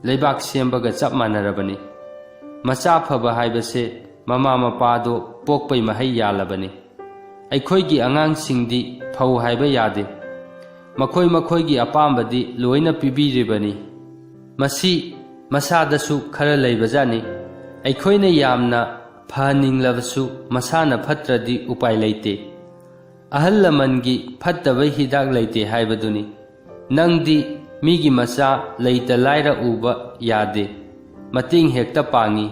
ꯂꯩꯕꯥꯛ ꯁꯦꯝꯕꯒ ꯆꯞ ꯃꯥꯟꯅꯔꯕꯅꯤ꯫ ꯃꯆꯥ ꯐꯕ ꯍꯥꯏꯕꯁꯦ ꯃꯃꯥ ꯃꯄꯥꯗꯣ ꯄꯣꯛꯄꯩ ꯃꯍꯩ ꯌꯥꯜꯂꯕꯅꯤ꯫ ꯑꯩꯈꯣꯏꯒꯤ ꯑꯉꯥꯡꯁꯤꯡꯗꯤ ꯐꯧ ꯍꯥꯏꯕ ꯌꯥꯗꯦ꯫ ꯃꯈꯣꯏ ꯃꯈꯣꯏꯒꯤ ꯑꯄꯥꯝꯕꯗꯤ ꯂꯣꯏꯅ ꯄꯤꯕꯤꯔꯤꯕꯅꯤ꯫ ꯃꯁꯤ ꯃꯁꯥꯗꯁꯨ ꯈꯔ ꯂꯩꯕꯖꯥꯠꯅꯤ꯫ ꯑꯩꯈꯣꯏꯅ ꯌꯥꯝꯅ ꯐꯍꯟꯅꯤꯡꯂꯕꯁꯨ ꯃꯁꯥꯅ ꯐꯠꯇ꯭ꯔꯗꯤ ꯎꯄꯥꯏ ꯂꯩꯇꯦ꯫ ꯑꯍꯜ ꯂꯃꯟꯒꯤ ꯐꯠꯇꯕ ꯍꯤꯗꯥꯛ ꯂꯩꯇꯦ ꯍꯥꯏꯕꯗꯨꯅꯤ꯫ ꯅꯪꯗꯤ ꯃꯤꯒꯤ ꯃꯆꯥ ꯂꯩꯇ ꯂꯥꯏꯔ ꯎꯕ ꯌꯥꯗꯦ꯫ ꯃꯇꯦꯡ ꯍꯦꯛꯇ ꯄꯥꯡꯉꯤ꯫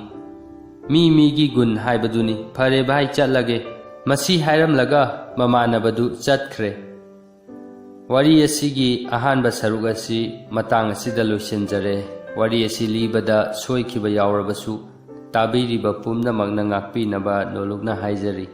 ꯃꯤ ꯃꯤꯒꯤ ꯒꯨꯟ ꯍꯥꯏꯕꯗꯨꯅꯤ꯫ ꯐꯔꯦ ꯚꯥꯏ, ꯆꯠꯂꯒꯦ꯫ ꯃꯁꯤ ꯍꯥꯏꯔꯝꯂꯒ ꯃꯃꯥꯟꯅꯕꯗꯨ ꯆꯠꯈ꯭ꯔꯦ꯫ ꯋꯥꯔꯤ ꯑꯁꯤꯒꯤ ꯑꯍꯥꯟꯕ ꯁꯔꯨꯛ ꯑꯁꯤ ꯃꯇꯥꯡ ꯑꯁꯤꯗ ꯂꯣꯏꯁꯤꯟꯖꯔꯦ꯫ ꯋꯥꯔꯤ ꯑꯁꯤ ꯂꯤꯕꯗ ꯁꯣꯏꯈꯤꯕ ꯌꯥꯎꯔꯕꯁꯨ ꯇꯥꯕꯤꯔꯤꯕ ꯄꯨꯝꯅꯃꯛꯅ ꯉꯥꯛꯄꯤꯅꯕ ꯅꯣꯂꯨꯛꯅ ꯍꯥꯏꯖꯔꯤ꯫